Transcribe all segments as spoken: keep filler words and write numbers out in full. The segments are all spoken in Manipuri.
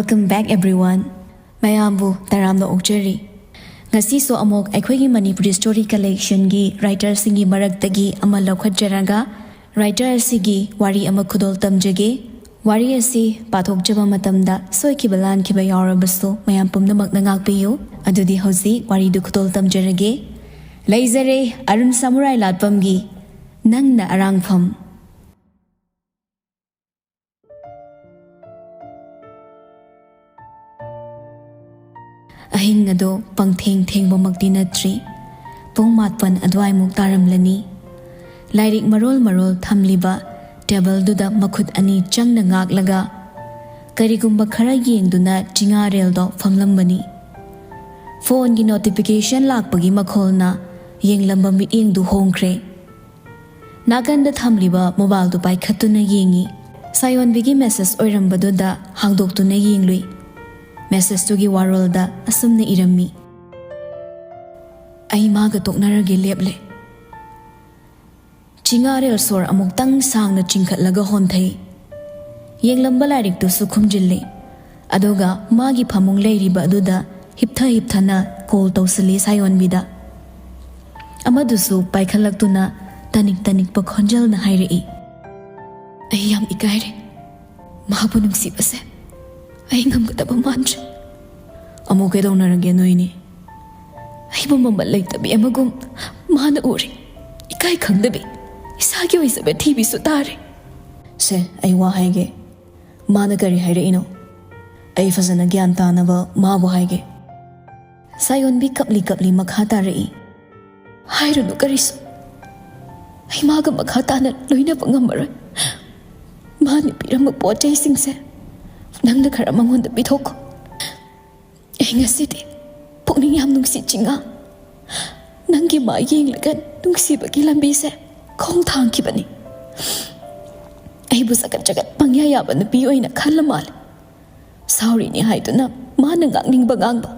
Welcome back, everyone. ꯃꯌꯥꯝꯕꯨ ꯇꯔꯥꯝꯅ ꯑꯣꯛꯆꯔꯤ꯫ ꯉꯁꯤꯁꯨ ꯑꯃꯨꯛ ꯑꯩꯈꯣꯏꯒꯤ ꯃꯅꯤꯄꯨꯔꯤ story collectionꯒꯤ writerꯁꯤꯡꯒꯤ ꯃꯔꯛꯇꯒꯤ ꯑꯃ ꯂꯧꯈꯠꯆꯔꯒ, writer ꯑꯁꯤꯒꯤ ꯋꯥꯔꯤ ꯑꯃ ꯈꯨꯗꯣꯜ ꯇꯝꯖꯒꯦ꯫ ꯋꯥꯔꯤ ꯑꯁꯤ ꯄꯥꯊꯣꯛꯆꯕ ꯃꯇꯝꯗ ꯁꯣꯏꯈꯤꯕ ꯂꯥꯟꯈꯤꯕ ꯌꯥꯎꯔꯕꯁꯨ ꯃꯌꯥꯝ ꯄꯨꯝꯅꯃꯛꯅ ꯉꯥꯛꯄꯤꯌꯨ꯫ ꯑꯗꯨꯗꯤ ꯍꯧꯖꯤꯛ ꯋꯥꯔꯤꯗꯨ ꯈꯨꯗꯣꯜ ꯇꯝꯖꯔꯒꯦ꯫ ꯂꯩꯖꯔꯦ, ꯑꯔꯨꯟ ꯁꯥꯃꯨꯔꯥꯏ ꯂꯥꯠꯄꯝꯒꯤ ꯅꯪꯅ ꯑꯔꯥꯡꯐꯝ꯫ ꯑꯍꯤꯡ ꯑꯗꯣ ꯄꯪꯊꯦꯡ ꯊꯦꯡꯕꯃꯛꯇꯤ ꯅꯠꯇ꯭ꯔꯤ꯫ ꯄꯨꯡ ꯃꯥꯄꯟ ꯑꯗꯨꯋꯥꯏꯃꯨꯛ ꯇꯥꯔꯝꯂꯅꯤ꯫ ꯂꯥꯏꯔꯤꯛ ꯃꯔꯣꯜ ꯃꯔꯣꯜ ꯊꯝꯂꯤꯕ ꯇꯦꯕꯜꯗꯨꯗ ꯃꯈꯨꯠ ꯑꯅꯤ ꯆꯪꯅ ꯉꯥꯛꯂꯒ ꯀꯔꯤꯒꯨꯝꯕ ꯈꯔ ꯌꯦꯡꯗꯨꯅ ꯆꯤꯉꯥꯔꯦꯜꯗꯣ ꯐꯝꯂꯝꯕꯅꯤ꯫ ꯐꯣꯟꯒꯤ notification ꯂꯥꯛꯄꯒꯤ ꯃꯈꯣꯜꯅ ꯌꯦꯡꯂꯝꯕ ꯃꯤꯠꯌꯦꯡꯗꯨ ꯍꯣꯡꯈ꯭ꯔꯦ꯫ ꯅꯥꯀꯟꯗ ꯊꯝꯂꯤꯕ mobileꯗꯨ ꯄꯥꯏꯈꯠꯇꯨꯅ ꯌꯦꯡꯉꯤ꯫ ꯁꯥꯌꯣꯟꯕꯤꯒꯤ message ꯑꯣꯏꯔꯝꯕꯗꯨꯗ ꯍꯥꯡꯗꯣꯛꯇꯨꯅ ꯌꯦꯡꯂꯨꯏ꯫ Messageꯇꯨꯒꯤ ꯋꯥꯔꯣꯜꯗ ꯑꯁꯨꯝꯅ ꯏꯔꯝꯃꯤ: "ꯑꯩ ꯃꯥꯒ ꯇꯣꯛꯅꯔꯒꯦ ꯂꯦꯞꯂꯦ꯫" ꯆꯤꯉꯥꯔꯦꯜ ꯁꯣꯔ ꯑꯃꯨꯛꯇꯪ ꯁꯥꯡꯅ ꯆꯤꯡꯈꯠꯂꯒ ꯍꯣꯟꯊꯩ꯫ ꯌꯦꯡꯂꯝꯕ ꯂꯥꯏꯔꯤꯛꯇꯨꯁꯨ ꯈꯨꯝꯖꯤꯜꯂꯤ꯫ ꯑꯗꯨꯒ ꯃꯥꯒꯤ ꯐꯃꯨꯡ ꯂꯩꯔꯤꯕ ꯑꯗꯨꯗ ꯍꯤꯞꯊ ꯍꯤꯞꯊꯅ call ꯇꯧꯁꯤꯜꯂꯤ ꯁꯥꯌꯣꯟꯕꯤꯗ꯫ ꯑꯃꯗꯨꯁꯨ ꯄꯥꯏꯈꯠꯂꯛꯇꯨꯅ ꯇꯅꯤꯛ ꯇꯅꯤꯛꯄ ꯈꯣꯟꯖꯦꯜꯅ ꯍꯥꯏꯔꯛꯏ: "ꯑꯩ ꯌꯥꯝ ꯏꯀꯥꯏꯔꯦ꯫ ꯃꯍꯥꯛꯄꯨ ꯅꯨꯡꯁꯤꯕꯁꯦ ꯑꯩ ꯉꯝꯒꯗꯕ ꯃꯥꯟꯗ꯭ꯔꯦ꯫" "ꯑꯃꯨꯛ ꯀꯩꯗꯧꯅꯔꯒꯦ ꯅꯣꯏꯅꯤ?" "ꯑꯩꯕꯨ ꯃꯃꯜ ꯂꯩꯇꯕꯤ ꯑꯃꯒꯨꯝ ꯃꯥꯅ ꯎꯔꯦ꯫ ꯏꯀꯥꯏ ꯈꯪꯗꯕꯤ, ꯏꯁꯥꯒꯤ ꯑꯣꯏꯖꯕ ꯊꯤꯕꯤꯁꯨ ꯇꯥꯔꯦ꯫" "ꯁꯦ, ꯑꯩ ꯋꯥ ꯍꯥꯏꯒꯦ꯫ ꯃꯥꯅ ꯀꯔꯤ ꯍꯥꯏꯔꯛꯏꯅꯣ? ꯑꯩ ꯐꯖꯅ ꯒ꯭ꯌꯥꯟ ꯇꯥꯅꯕ ꯃꯥꯕꯨ ꯍꯥꯏꯒꯦ꯫" ꯁꯥꯌꯣꯟꯕꯤ ꯀꯞꯂꯤ ꯀꯞꯂꯤ ꯃꯈꯥ ꯇꯥꯔꯛꯏ: "ꯍꯥꯏꯔꯨꯅꯨ ꯀꯔꯤꯁꯨ꯫ ꯑꯩ ꯃꯥꯒ ꯃꯈꯥ ꯇꯥꯅ ꯂꯣꯏꯅꯕ ꯉꯝꯃꯔꯣꯏ꯫ ꯃꯥꯅ ꯄꯤꯔꯝꯕ ꯄꯣꯠ ꯆꯩꯁꯤꯡꯁꯦ ꯅꯪꯅ ꯈꯔ ꯃꯉꯣꯟꯗ ꯄꯤꯊꯣꯛꯈꯣ꯫ ꯑꯩ ꯉꯁꯤꯗꯤ ꯄꯨꯛꯅꯤꯡ ꯌꯥꯝ ꯅꯨꯡꯁꯤ ꯆꯤꯉꯥ꯫ ꯅꯪꯒꯤ ꯃꯥꯏ ꯌꯦꯡꯂꯒ ꯅꯨꯡꯁꯤꯕꯒꯤ ꯂꯝꯕꯤꯁꯦ ꯈꯣꯡ ꯊꯥꯡꯈꯤꯕꯅꯤ꯫ ꯑꯩꯕꯨ ꯆꯒꯠ ꯆꯒꯠ ꯄꯪꯌꯥ ꯌꯥꯕ ꯅꯨꯄꯤ ꯑꯣꯏꯅ ꯈꯜꯂ ꯃꯥꯜꯂꯦ꯫ ꯁꯥꯎꯔꯤꯅꯤ ꯍꯥꯏꯗꯨꯅ ꯃꯥꯅ ꯉꯥꯡꯅꯤꯡꯕ ꯉꯥꯡꯕ,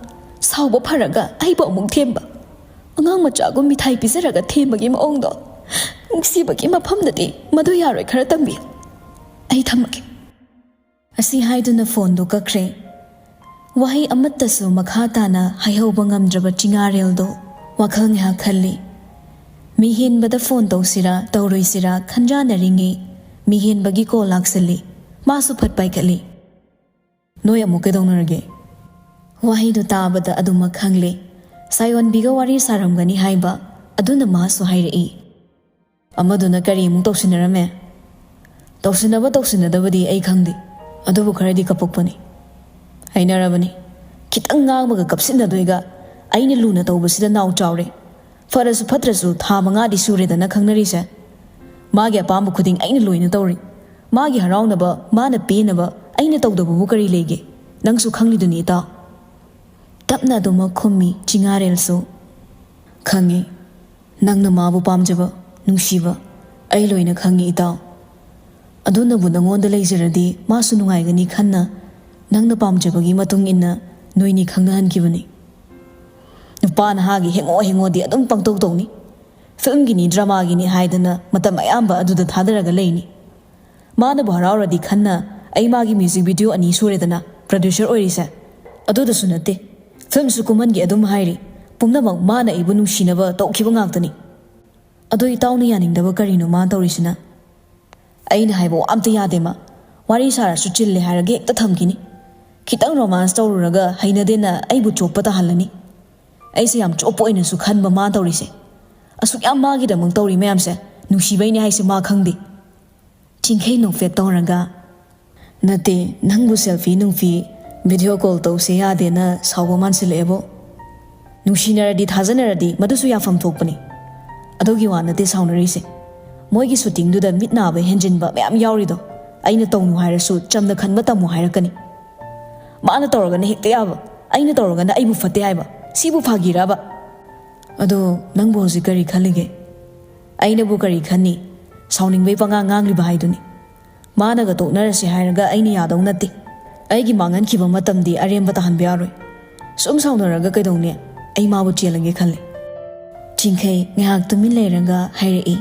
ꯁꯥꯎꯕ ꯐꯔꯒ ꯑꯩꯕꯨ ꯑꯃꯨꯛ ꯊꯦꯝꯕ, ꯑꯉꯥꯡ ꯃꯆꯥꯒꯨꯝ ꯃꯤꯊꯥꯏ ꯄꯤꯖꯔꯒ ꯊꯦꯝꯕꯒꯤ ꯃꯑꯣꯡꯗꯣ, ꯅꯨꯡꯁꯤꯕꯒꯤ ꯃꯐꯝꯗꯗꯤ ꯃꯗꯨ ꯌꯥꯔꯣꯏ꯫ ꯈꯔ ꯇꯝꯕꯤꯌꯨ꯫ ꯑꯩ ꯊꯝꯃꯒꯦ꯫" ꯑꯁꯤ ꯍꯥꯏꯗꯨꯅ ꯐꯣꯟꯗꯨ ꯀꯛꯈ꯭ꯔꯦ꯫ ꯋꯥꯍꯩ ꯑꯃꯠꯇꯁꯨ ꯃꯈꯥ ꯇꯥꯅ ꯍꯥꯏꯍꯧꯕ ꯉꯝꯗ꯭ꯔꯕ ꯆꯤꯉꯥꯔꯦꯜꯗꯣ ꯋꯥꯈꯜ ꯉꯥꯏꯍꯥꯛ ꯈꯜꯂꯤ꯫ ꯃꯤ ꯍꯦꯟꯕꯗ ꯐꯣꯟ ꯇꯧꯁꯤꯔꯥ ꯇꯧꯔꯣꯏꯁꯤꯔꯥ ꯈꯟꯖꯥꯟꯅꯔꯤꯉꯩ ꯃꯤ ꯍꯦꯟꯕꯒꯤ ꯀꯣꯜ ꯂꯥꯛꯁꯤꯜꯂꯤ꯫ ꯃꯥꯁꯨ ꯐꯠ ꯄꯥꯏꯈꯠꯂꯤ꯫ "ꯅꯣꯏ ꯑꯃꯨꯛ ꯀꯩꯗꯧꯅꯔꯒꯦ?" ꯋꯥꯍꯩꯗꯨ ꯇꯥꯕꯗ ꯑꯗꯨꯃꯛ ꯈꯪꯂꯦ꯫ ꯁꯥꯌꯣꯟꯕꯤꯒ ꯋꯥꯔꯤ ꯁꯥꯔꯝꯒꯅꯤ ꯍꯥꯏꯕ ꯑꯗꯨꯅ ꯃꯥꯁꯨ ꯍꯥꯏꯔꯛꯏ꯫ "ꯑꯃꯗꯨꯅ ꯀꯔꯤ ꯑꯃꯨꯛ ꯇꯧꯁꯤꯟꯅꯔꯝꯃꯦ?" "ꯇꯧꯁꯤꯟꯅꯕ ꯇꯧꯁꯤꯟꯅꯗꯕꯗꯤ ꯑꯩ ꯈꯪꯗꯦ, ꯑꯗꯨꯕꯨ ꯈꯔꯗꯤ ꯀꯞꯄꯛꯄꯅꯤ꯫ ꯍꯩꯅꯔꯕꯅꯤ, ꯈꯤꯇꯪ ꯉꯥꯡꯕꯒ ꯀꯞꯁꯤꯟꯅꯗꯣꯏꯒ꯫ ꯑꯩꯅ ꯂꯨꯅ ꯇꯧꯕꯁꯤꯗ ꯅꯥꯎ ꯆꯥꯎꯔꯦ꯫ ꯐꯔꯁꯨ ꯐꯠꯇ꯭ꯔꯁꯨ ꯊꯥ ꯃꯉꯥꯗꯤ ꯁꯨꯔꯦꯗꯅ ꯈꯪꯅꯔꯤꯁꯦ꯫ ꯃꯥꯒꯤ ꯑꯄꯥꯝꯕ ꯈꯨꯗꯤꯡ ꯑꯩꯅ ꯂꯣꯏꯅ ꯇꯧꯔꯤ꯫ ꯃꯥꯒꯤ ꯍꯔꯥꯎꯅꯕ, ꯃꯥꯅ ꯄꯦꯟꯅꯕ ꯑꯩꯅ ꯇꯧꯗꯕꯕꯨ ꯀꯔꯤ ꯂꯩꯒꯦ? ꯅꯪꯁꯨ ꯈꯪꯂꯤꯗꯨꯅꯤ ꯏꯇꯥꯎ꯫" ꯇꯞꯅ ꯑꯗꯨꯃꯛ ꯈꯨꯝꯃꯤ ꯆꯤꯉꯥꯔꯦꯜꯁꯨ꯫ "ꯈꯪꯉꯤ, ꯅꯪꯅ ꯃꯥꯕꯨ ꯄꯥꯝꯖꯕ, ꯅꯨꯡꯁꯤꯕ ꯑꯩ ꯂꯣꯏꯅ ꯈꯪꯉꯤ ꯏꯇꯥꯎ꯫ ꯑꯗꯨꯅꯕꯨ ꯅꯪꯉꯣꯟꯗ ꯂꯩꯖꯔꯗꯤ ꯃꯥꯁꯨ ꯅꯨꯡꯉꯥꯏꯒꯅꯤ ꯈꯟꯅ ꯅꯪꯅ ꯄꯥꯝꯖꯕꯒꯤ ꯃꯇꯨꯡ ꯏꯟꯅ ꯅꯣꯏꯅꯤ ꯈꯪꯅꯍꯟꯈꯤꯕꯅꯤ꯫ ꯅꯨꯄꯥ ꯅꯍꯥꯒꯤ ꯍꯦꯡꯉꯣ ꯍꯦꯡꯉꯣꯗꯤ ꯑꯗꯨꯝ ꯄꯪꯇꯧ ꯇꯧꯅꯤ꯫ ꯐꯤꯂꯝꯒꯤꯅꯤ, ꯗ꯭ꯔꯃꯥꯒꯤꯅꯤ ꯍꯥꯏꯗꯅ ꯃꯇꯝ ꯑꯌꯥꯝꯕ ꯑꯗꯨꯗ ꯊꯥꯗꯔꯒ ꯂꯩꯅꯤ꯫ ꯃꯥꯅꯕꯨ ꯍꯔꯥꯎꯔꯗꯤ ꯈꯟꯅ ꯑꯩ ꯃꯥꯒꯤ ꯃ꯭ꯌꯨꯖꯤꯛ ꯚꯤꯗꯤꯑꯣ ꯑꯅꯤ ꯁꯨꯔꯦꯗꯅ ꯄ꯭ꯔꯗ꯭ꯌꯨꯁꯔ ꯑꯣꯏꯔꯤꯁꯦ꯫ ꯑꯗꯨꯗꯁꯨ ꯅꯠꯇꯦ, ꯐꯤꯂꯝꯁꯨ ꯀꯨꯝꯍꯟꯒꯦ ꯑꯗꯨꯝ ꯍꯥꯏꯔꯤ꯫ ꯄꯨꯝꯅꯃꯛ ꯃꯥꯅ ꯑꯩꯕꯨ ꯅꯨꯡꯁꯤꯅꯕ ꯇꯧꯈꯤꯕ ꯉꯥꯛꯇꯅꯤ꯫ ꯑꯗꯣ ꯏꯇꯥꯎꯅ ꯌꯥꯅꯤꯡꯗꯕ ꯀꯔꯤꯅꯣ ꯃꯥ ꯇꯧꯔꯤꯁꯤꯅ?" "ꯑꯩꯅ ꯍꯥꯏꯕ ꯋꯥ ꯑꯝꯇ ꯌꯥꯗꯦ ꯃꯥ꯫ ꯋꯥꯔꯤ ꯁꯥꯔꯁꯨ ꯆꯤꯜꯂꯦ ꯍꯥꯏꯔꯒ ꯍꯦꯛꯇ ꯊꯝꯈꯤꯅꯤ꯫ ꯈꯤꯇꯪ ꯔꯣꯃꯥꯟꯁ ꯇꯧꯔꯨꯔꯒ ꯍꯩꯅꯗꯦꯅ ꯑꯩꯕꯨ ꯆꯣꯞꯄ ꯇꯥꯍꯜꯂꯅꯤ꯫ ꯑꯩꯁꯦ ꯌꯥꯝ ꯆꯣꯞꯄ ꯑꯣꯏꯅꯁꯨ ꯈꯟꯕ ꯃꯥ ꯇꯧꯔꯤꯁꯦ꯫ ꯑꯁꯨꯛ ꯌꯥꯝ ꯃꯥꯒꯤꯗꯃꯛ ꯇꯧꯔꯤ ꯃꯌꯥꯝꯁꯦ ꯅꯨꯡꯁꯤꯕꯩꯅꯦ ꯍꯥꯏꯁꯦ ꯃꯥ ꯈꯪꯗꯦ꯫" ꯆꯤꯡꯈꯩ ꯅꯣꯛꯐꯦꯠ ꯇꯧꯔꯒ, "ꯅꯠꯇꯦ, ꯅꯪꯕꯨ ꯁꯦꯜꯐꯤ ꯅꯨꯡꯐꯤ, ꯚꯤꯗꯤꯑꯣ ꯀꯣꯜ ꯇꯧꯁꯦ ꯌꯥꯗꯦꯅ ꯁꯥꯎꯕ ꯃꯥꯟꯁꯤꯜꯂꯛꯑꯦꯕꯣ꯫ ꯅꯨꯡꯁꯤꯅꯔꯗꯤ, ꯊꯥꯖꯅꯔꯗꯤ ꯃꯗꯨꯁꯨ ꯌꯥꯐꯝ ꯊꯣꯛꯄꯅꯤ꯫ ꯑꯗꯨꯒꯤ ꯋꯥ ꯅꯠꯇꯦ ꯁꯥꯎꯅꯔꯤꯁꯦ꯫ ꯃꯣꯏꯒꯤ ꯁꯨꯇꯤꯡꯗꯨꯗ ꯃꯤꯠ ꯅꯥꯕ ꯍꯦꯟꯖꯤꯟꯕ ꯃꯌꯥꯝ ꯌꯥꯎꯔꯤꯗꯣ꯫ ꯑꯩꯅ ꯇꯧꯅꯨ ꯍꯥꯏꯔꯁꯨ ꯆꯝꯅ ꯈꯟꯕ ꯇꯝꯃꯨ ꯍꯥꯏꯔꯛꯀꯅꯤ꯫ ꯃꯥꯅ ꯇꯧꯔꯒꯅ ꯍꯦꯛꯇ ꯌꯥꯕ, ꯑꯩꯅ ꯇꯧꯔꯒꯅ ꯑꯩꯕꯨ ꯐꯠꯇꯦ ꯍꯥꯏꯕ꯫ ꯁꯤꯕꯨ ꯐꯥꯒꯤꯔꯕ? ꯑꯗꯣ ꯅꯪꯕꯨ ꯍꯧꯖꯤꯛ ꯀꯔꯤ ꯈꯜꯂꯤꯒꯦ?" "ꯑꯩꯅꯕꯨ ꯀꯔꯤ ꯈꯟꯅꯤ? ꯁꯥꯎꯅꯤꯡꯕꯩ ꯄꯉꯥꯡ ꯉꯥꯡꯂꯤꯕ ꯍꯥꯏꯗꯨꯅꯤ꯫ ꯃꯥꯅꯒ ꯇꯣꯛꯅꯔꯁꯦ ꯍꯥꯏꯔꯒ ꯑꯩꯅ ꯌꯥꯗꯧ ꯅꯠꯇꯦ꯫ ꯑꯩꯒꯤ ꯃꯥꯡꯍꯟꯈꯤꯕ ꯃꯇꯝꯗꯤ ꯑꯔꯦꯝꯕ ꯇꯥꯍꯟꯕ ꯌꯥꯔꯣꯏ꯫ ꯁꯨꯝ ꯁꯥꯎꯅꯔꯒ ꯀꯩꯗꯧꯅꯤ? ꯑꯩ ꯃꯥꯕꯨ ꯆꯦꯜꯂꯒꯦ ꯈꯜꯂꯤ꯫" ꯆꯤꯡꯈꯩ ꯉꯥꯏꯍꯥꯛ ꯇꯨꯃꯤꯟ ꯂꯩꯔꯒ ꯍꯥꯏꯔꯛꯏ,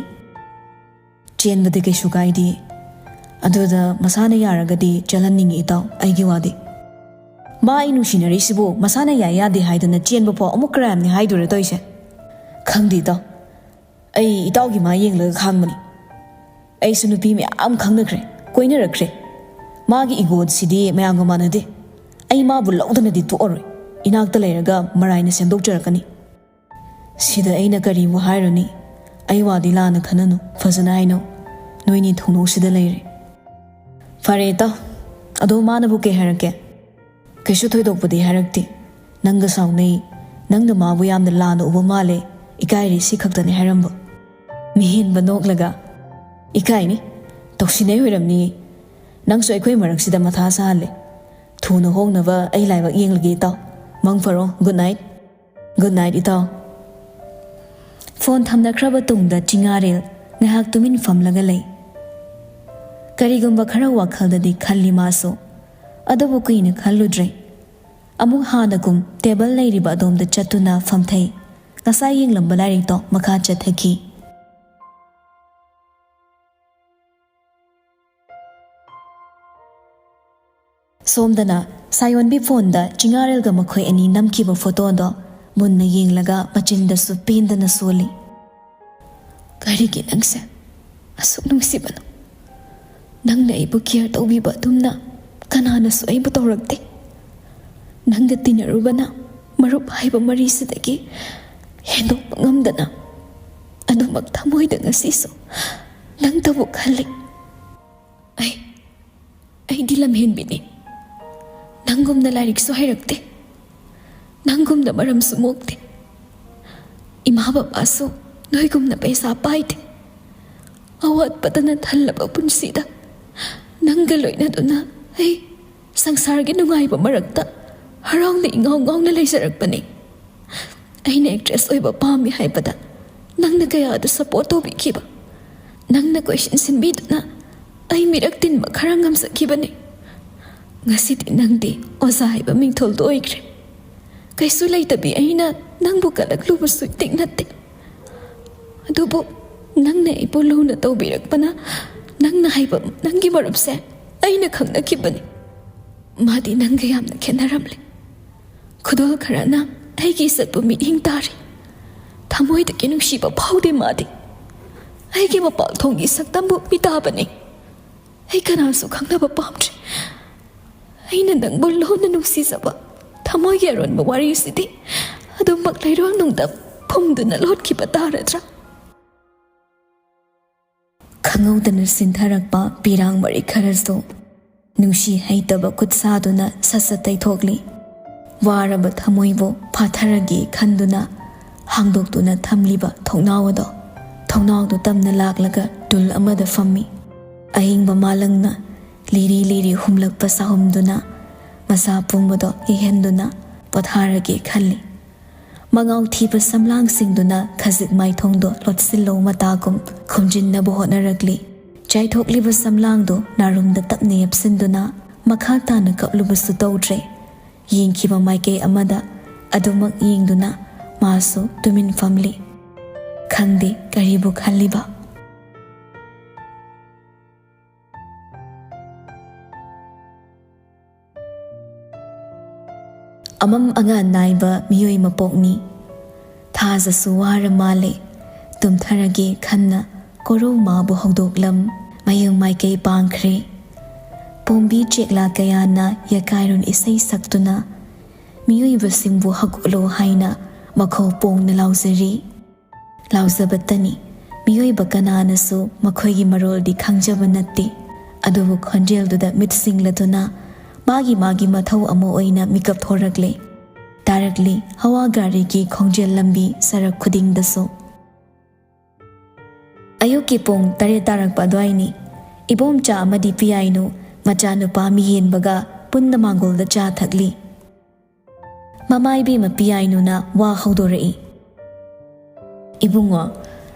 "ꯆꯦꯟꯕꯗꯤ ꯀꯩꯁꯨ ꯀꯥꯏꯗꯦ꯫ ꯑꯗꯨꯗ ꯃꯁꯥꯅ ꯌꯥꯔꯒꯗꯤ ꯆꯦꯜꯍꯟꯅꯤꯡꯉꯤ ꯏꯇꯥꯎ, ꯑꯩꯒꯤ ꯋꯥꯗꯤ꯫ ꯃꯥ ꯑꯩ ꯅꯨꯡꯁꯤꯅꯔꯤꯁꯤꯕꯨ ꯃꯁꯥꯅ ꯌꯥꯏ ꯌꯥꯗꯦ ꯍꯥꯏꯗꯅ ꯆꯦꯟꯕ ꯐꯥꯎ ꯑꯃꯨꯛ ꯀ꯭ꯔꯥꯏꯝꯅꯤ ꯍꯥꯏꯗꯣꯏꯔ ꯇꯧꯔꯤꯁꯦ? ꯈꯪꯗꯦ ꯏꯇꯥꯎ, ꯑꯩ ꯏꯇꯥꯎꯒꯤ ꯃꯥ ꯌꯦꯡꯂꯒ ꯈꯥꯡꯕꯅꯤ꯫ ꯑꯩꯁꯨ ꯅꯨꯄꯤ ꯃꯌꯥꯝ ꯈꯪꯅꯈ꯭ꯔꯦ, ꯀꯣꯏꯅꯔꯛꯈ꯭ꯔꯦ꯫ ꯃꯥꯒꯤ ꯏꯒꯣꯁꯤꯗꯤ ꯃꯌꯥꯝꯒ ꯃꯥꯟꯅꯗꯦ꯫ ꯑꯩ ꯃꯥꯕꯨ ꯂꯧꯗꯅꯗꯤ ꯇꯣꯛꯑꯔꯣꯏ꯫ ꯏꯅꯥꯛꯇ ꯂꯩꯔꯒ ꯃꯔꯥꯏꯅ ꯁꯦꯝꯗꯣꯛꯆꯔꯛꯀꯅꯤ꯫ ꯁꯤꯗ ꯑꯩꯅ ꯀꯔꯤꯕꯨ ꯍꯥꯏꯔꯨꯅꯤ? ꯑꯩ ꯋꯥꯗꯤ ꯂꯥꯟꯅ ꯈꯟꯅꯅꯨ, ꯐꯖꯅ ꯍꯥꯏꯅꯧ꯫ ꯅꯣꯏꯅꯤ ꯊꯣꯡꯅꯧꯁꯤꯗ ꯂꯩꯔꯦ꯫ ꯐꯔꯦ ꯏꯇꯥꯎ, ꯑꯗꯣ ꯃꯥꯅꯕꯨ ꯀꯩ ꯍꯥꯏꯔꯛꯀꯦ? ꯀꯩꯁꯨ ꯊꯣꯏꯗꯣꯛꯄꯗꯤ ꯍꯥꯏꯔꯛꯇꯦ꯫ ꯅꯪꯒ ꯁꯥꯎꯅꯩ, ꯅꯪꯅ ꯃꯥꯕꯨ ꯌꯥꯝꯅ ꯂꯥꯟꯅ ꯎꯕ ꯃꯥꯜꯂꯦ, ꯏꯀꯥꯏꯔꯦ, ꯁꯤ ꯈꯛꯇꯅꯤ ꯍꯥꯏꯔꯝꯕ꯫ ꯃꯤꯍꯦꯟꯕ ꯅꯣꯛꯂꯒ, ꯏꯀꯥꯏꯅꯤ, ꯇꯧꯁꯤꯟꯅꯩ ꯑꯣꯏꯔꯝꯅꯤ꯫ ꯅꯪꯁꯨ ꯑꯩꯈꯣꯏ ꯃꯔꯛꯁꯤꯗ ꯃꯊꯥ ꯁꯥꯍꯜꯂꯦ꯫ ꯊꯨꯅ ꯍꯣꯡꯅꯕ ꯑꯩ ꯂꯥꯏꯕꯛ ꯌꯦꯡꯂꯒꯦ ꯏꯇꯥꯎ꯫ ꯃꯪ ꯐꯔꯣ, good night꯫ Good night ꯏꯇꯥꯎ꯫ ꯐꯣꯟ ꯊꯝꯅꯈ꯭ꯔꯕ ꯇꯨꯡꯗ ꯆꯤꯉꯥꯔꯦꯜ ꯉꯥꯏꯍꯥꯛ ꯇꯨꯃꯤꯟ ꯐꯝꯂꯒ ꯂꯩ꯫ ꯀꯔꯤꯒꯨꯝꯕ ꯈꯔ ꯋꯥꯈꯜꯗꯗꯤ ꯈꯜꯂꯤ ꯃꯥꯁꯨ, ꯑꯗꯨꯕꯨ ꯀꯨꯏꯅ ꯈꯜꯂꯨꯗ꯭ꯔꯦ꯫ ꯑꯃꯨꯛ ꯍꯥꯟꯅꯒꯨꯝ ꯇꯦꯕꯜ ꯂꯩꯔꯤꯕ ꯑꯗꯣꯝꯗ ꯆꯠꯇꯨꯅ ꯐꯝꯊꯩ꯫ ꯉꯁꯥꯏ ꯌꯦꯡꯂꯝꯕ ꯂꯥꯏꯔꯤꯛꯇꯣ ꯃꯈꯥ ꯆꯠꯊꯈꯤ꯫ ꯁꯣꯝꯗꯅ ꯁꯥꯌꯣꯟꯕꯤ ꯐꯣꯟꯗ ꯆꯤꯉꯥꯔꯦꯜꯒ ꯃꯈꯣꯏ ꯑꯅꯤ ꯅꯝꯈꯤꯕ ꯐꯣꯇꯣꯗꯣ ꯃꯨꯟꯅ ꯌꯦꯡꯂꯒ ꯃꯆꯤꯟꯗꯁꯨ ꯄꯦꯟꯗꯅ ꯁꯣꯜꯂꯤ꯫ "ꯀꯔꯤꯒꯤ ꯅꯪꯁꯦ ꯑꯁꯨꯛ ꯅꯨꯡꯁꯤꯕꯅꯣ? ꯅꯪꯅ ꯑꯩꯕꯨ ꯀꯦꯌꯔ ꯇꯧꯕꯤꯕ ꯑꯗꯨꯝꯅ ꯀꯅꯥꯅꯁꯨ ꯑꯩꯕꯨ ꯇꯧꯔꯛꯇꯦ꯫ ꯅꯪꯒ ꯇꯤꯟꯅꯔꯨꯕꯅ ꯃꯔꯨꯞ ꯍꯥꯏꯕ ꯃꯔꯤꯁꯤꯗꯒꯤ ꯍꯦꯟꯗꯣꯛꯄ ꯉꯝꯗꯅ ꯑꯗꯨꯃꯛ ꯊꯃꯣꯏꯗ ꯉꯁꯤꯁꯨ ꯅꯪꯇꯕꯨ ꯈꯜꯂꯤ꯫ ꯑꯩ ꯑꯩꯗꯤ ꯂꯝꯍꯦꯟꯕꯤꯅꯤ꯫ ꯅꯪꯒꯨꯝꯅ ꯂꯥꯏꯔꯤꯛꯁꯨ ꯍꯩꯔꯛꯇꯦ, ꯅꯪꯒꯨꯝꯅ ꯃꯔꯝꯁꯨ ꯃꯣꯛꯇꯦ꯫ ꯏꯃꯥ ꯕꯕꯥꯁꯨ ꯅꯣꯏꯒꯨꯝꯅ ꯄꯩꯁꯥ ꯄꯥꯏꯗꯦ꯫ ꯑꯋꯥꯠꯄꯗꯅ ꯊꯜꯂꯕ ꯄꯨꯟꯁꯤꯗ ꯅꯪꯒ ꯂꯣꯏꯅꯗꯨꯅ ꯑꯩ ꯁꯪꯁꯥꯔꯒꯤ ꯅꯨꯡꯉꯥꯏꯕ ꯃꯔꯛꯇ ꯍꯔꯥꯎꯅ ꯏꯉꯥꯎ ꯉꯥꯎꯅ ꯂꯩꯖꯔꯛꯄꯅꯤ꯫ ꯑꯩꯅ ꯑꯦꯛꯇ꯭ꯔꯦꯁ ꯑꯣꯏꯕ ꯄꯥꯝꯃꯤ ꯍꯥꯏꯕꯗ ꯅꯪꯅ ꯀꯌꯥꯗ ꯁꯄꯣꯔꯠ ꯇꯧꯕꯤꯈꯤꯕ? ꯅꯪꯅ ꯀꯣꯏꯁꯤꯟ ꯁꯤꯟꯕꯤꯗꯨꯅ ꯑꯩ ꯃꯤꯔꯛ ꯇꯤꯟꯕ ꯈꯔ ꯉꯝꯖꯈꯤꯕꯅꯤ꯫ ꯉꯁꯤꯗꯤ ꯅꯪꯗꯤ ꯑꯣꯖꯥ ꯍꯥꯏꯕ ꯃꯤꯡꯊꯣꯜꯗꯨ ꯑꯣꯏꯈ꯭ꯔꯦ꯫ ꯀꯩꯁꯨ ꯂꯩꯇꯕꯤ ꯑꯩꯅ ꯅꯪꯕꯨ ꯀꯜꯂꯛꯂꯨꯕꯁꯨ ꯏꯇꯤꯛ ꯅꯠꯇꯦ꯫ ꯑꯗꯨꯕꯨ ꯅꯪꯅ ꯑꯩꯕꯨ ꯂꯨꯅ ꯇꯧꯕꯤꯔꯛꯄꯅ ꯅꯪꯅ ꯍꯥꯏꯕ ꯅꯪꯒꯤ ꯃꯔꯨꯞꯁꯦ ꯑꯩꯅ ꯈꯪꯅꯈꯤꯕꯅꯤ꯫ ꯃꯥꯗꯤ ꯅꯪꯒ ꯌꯥꯝꯅ ꯈꯦꯠꯅꯔꯝꯂꯦ꯫ ꯈꯨꯗꯣꯜ ꯈꯔꯅ ꯑꯩꯒꯤ ꯏꯖꯠꯄꯨ ꯃꯤꯠꯌꯦꯡ ꯇꯥꯔꯤ꯫ ꯊꯃꯣꯏꯗꯒꯤ ꯅꯨꯡꯁꯤꯕ ꯐꯥꯎꯗꯦ ꯃꯥꯗꯤ꯫ ꯑꯩꯒꯤ ꯃꯄꯥꯟ ꯊꯣꯡꯒꯤ ꯁꯛꯇꯝꯕꯨ ꯃꯤꯇꯥꯕꯅꯤ꯫ ꯑꯩ ꯀꯅꯥꯁꯨ ꯈꯪꯅꯕ ꯄꯥꯝꯗ꯭ꯔꯦ꯫ ꯑꯩꯅ ꯅꯪꯕꯨ ꯂꯣꯟꯅ ꯅꯨꯡꯁꯤꯖꯕ ꯊꯃꯣꯏꯒꯤ ꯑꯔꯣꯟꯕ ꯋꯥꯔꯤꯁꯤꯗꯤ ꯑꯗꯨꯃꯛ ꯂꯩꯔꯣꯜ ꯅꯨꯡꯗ ꯐꯨꯝꯗꯨꯅ ꯂꯣꯠꯈꯤꯕ ꯇꯥꯔꯗ꯭ꯔꯥ? ꯈꯪꯍꯧꯗꯅ ꯁꯤꯟꯊꯔꯛꯄ ꯄꯤꯔꯥꯡ ꯃꯔꯤ ꯈꯔꯁꯨ ꯅꯨꯡꯁꯤ ꯍꯩꯇꯕ ꯈꯨꯠ ꯁꯥꯗꯨꯅ ꯁꯠ ꯁꯠ ꯇꯩꯊꯣꯛꯂꯤ꯫ ꯋꯥꯔꯕ ꯊꯃꯣꯏꯕꯨ ꯐꯥꯊꯔꯒꯦ ꯈꯟꯗꯨꯅ ꯍꯥꯡꯗꯣꯛꯇꯨꯅ ꯊꯝꯂꯤꯕ ꯊꯣꯡꯅꯥꯎ ꯑꯗꯣ, ꯊꯣꯡꯅꯥꯎꯗꯨ ꯇꯝꯅ ꯂꯥꯛꯂꯒ ꯇꯨꯜ ꯑꯃꯗ ꯐꯝꯃꯤ꯫ ꯑꯍꯤꯡꯕ ꯃꯥꯂꯪꯅ ꯂꯤꯔꯤ ꯂꯤꯔꯤ ꯍꯨꯝꯂꯛꯄ ꯁꯥꯍꯨꯝꯗꯨꯅ ꯃꯁꯥ ꯄꯨꯝꯕꯗꯣ ꯏꯍꯟꯗꯨꯅ ꯄꯣꯊꯥꯔꯒꯦ ꯈꯜꯂꯤ꯫ ꯃꯉꯥꯎ ꯊꯤꯕ ꯁꯝꯂꯥꯡꯁꯤꯡꯗꯨꯅ ꯈꯖꯤꯛ ꯃꯥꯏꯊꯣꯡꯗꯣ ꯂꯣꯠꯁꯤꯜꯂꯧ ꯃꯇꯥꯒꯨꯝ ꯈꯨꯝꯖꯤꯟꯅꯕ ꯍꯣꯠꯅꯔꯛꯂꯤ꯫ ꯆꯥꯏꯊꯣꯛꯂꯤꯕ ꯁꯝꯂꯥꯡꯗꯨ ꯅꯥꯔꯨꯝꯗ ꯇꯞꯅ ꯌꯦꯞꯁꯤꯟꯗꯨꯅ ꯃꯈꯥ ꯇꯥꯅ ꯀꯞꯂꯨꯕꯁꯨ ꯇꯧꯗ꯭ꯔꯦ꯫ ꯌꯦꯡꯈꯤꯕ ꯃꯥꯏꯀꯩ ꯑꯃꯗ ꯑꯗꯨꯃꯛ ꯌꯦꯡꯗꯨꯅ ꯃꯥꯁꯨ ꯇꯨꯃꯤꯟ ꯐꯝꯂꯤ꯫ ꯈꯪꯗꯦ ꯀꯔꯤꯕꯨ ꯈꯜꯂꯤꯕ꯫ ꯑꯃꯝ ꯑꯉꯥꯟ ꯅꯥꯏꯕ ꯃꯤꯑꯣꯏ ꯃꯄꯣꯛꯅꯤ꯫ ꯊꯥꯖꯁꯨ ꯋꯥꯔ ꯃꯥꯜꯂꯦ꯫ ꯇꯨꯝꯊꯔꯒꯦ ꯈꯟꯅ ꯀꯣꯔꯧ ꯃꯥꯕꯨ ꯍꯧꯗꯣꯛꯂꯝ꯫ ꯃꯌꯨꯝ ꯃꯥꯏꯀꯩ ꯄꯥꯡꯈ꯭ꯔꯦ꯫ ꯄꯣꯝꯕꯤ ꯆꯦꯛꯂꯥ ꯀꯌꯥꯅ ꯌꯀꯥꯏꯔꯣꯟ ꯏꯁꯩ ꯁꯛꯇꯨꯅ ꯃꯤꯑꯣꯏꯕꯁꯤꯡꯕꯨ ꯍꯧꯒꯠꯂꯣ ꯍꯥꯏꯅ ꯃꯈꯧ ꯄꯣꯡꯅ ꯂꯥꯎꯖꯔꯤ꯫ ꯂꯥꯎꯖꯕꯇꯅꯤ꯫ ꯃꯤꯑꯣꯏꯕ ꯀꯅꯥꯅꯁꯨ ꯃꯈꯣꯏꯒꯤ ꯃꯔꯣꯜꯗꯤ ꯈꯪꯖꯕ ꯅꯠꯇꯦ꯫ ꯑꯗꯨꯕꯨ ꯈꯣꯟꯖꯦꯜꯗꯨꯗ ꯃꯤꯠ ꯁꯤꯡꯂꯗꯨꯅ ꯃꯥꯒꯤ ꯃꯥꯒꯤ ꯃꯊꯧ ꯑꯃ ꯑꯣꯏꯅ ꯃꯤꯀꯞ ꯊꯣꯔꯛꯂꯦ꯫ ꯇꯥꯔꯛꯂꯤ ꯍꯋꯥ ꯒꯥꯔꯤꯒꯤ ꯈꯣꯡꯖꯦꯜ ꯂꯝꯕꯤ ꯁꯔꯛ ꯈꯨꯗꯤꯡꯗꯁꯨ꯫ ꯑꯌꯨꯛꯀꯤ ꯄꯨꯡ ꯇꯔꯦꯠ ꯇꯥꯔꯛꯄ ꯑꯗꯨꯋꯥꯏꯅꯤ꯫ ꯏꯕꯣꯝꯆꯥ ꯑꯃꯗꯤ ꯄꯤꯌꯥꯏꯅꯨ ꯃꯆꯥꯅꯨꯄꯥ ꯃꯤꯍꯦꯟꯕꯒ ꯄꯨꯟꯅ ꯃꯥꯡꯒꯣꯜꯗ ꯆꯥ ꯊꯛꯂꯤ꯫ ꯃꯃꯥ ꯏꯕꯦꯝꯃ ꯄꯤꯌꯥꯏꯅꯨꯅ ꯋꯥ ꯍꯧꯗꯣꯔꯛꯏ꯫ "ꯏꯕꯨꯡꯉꯣ,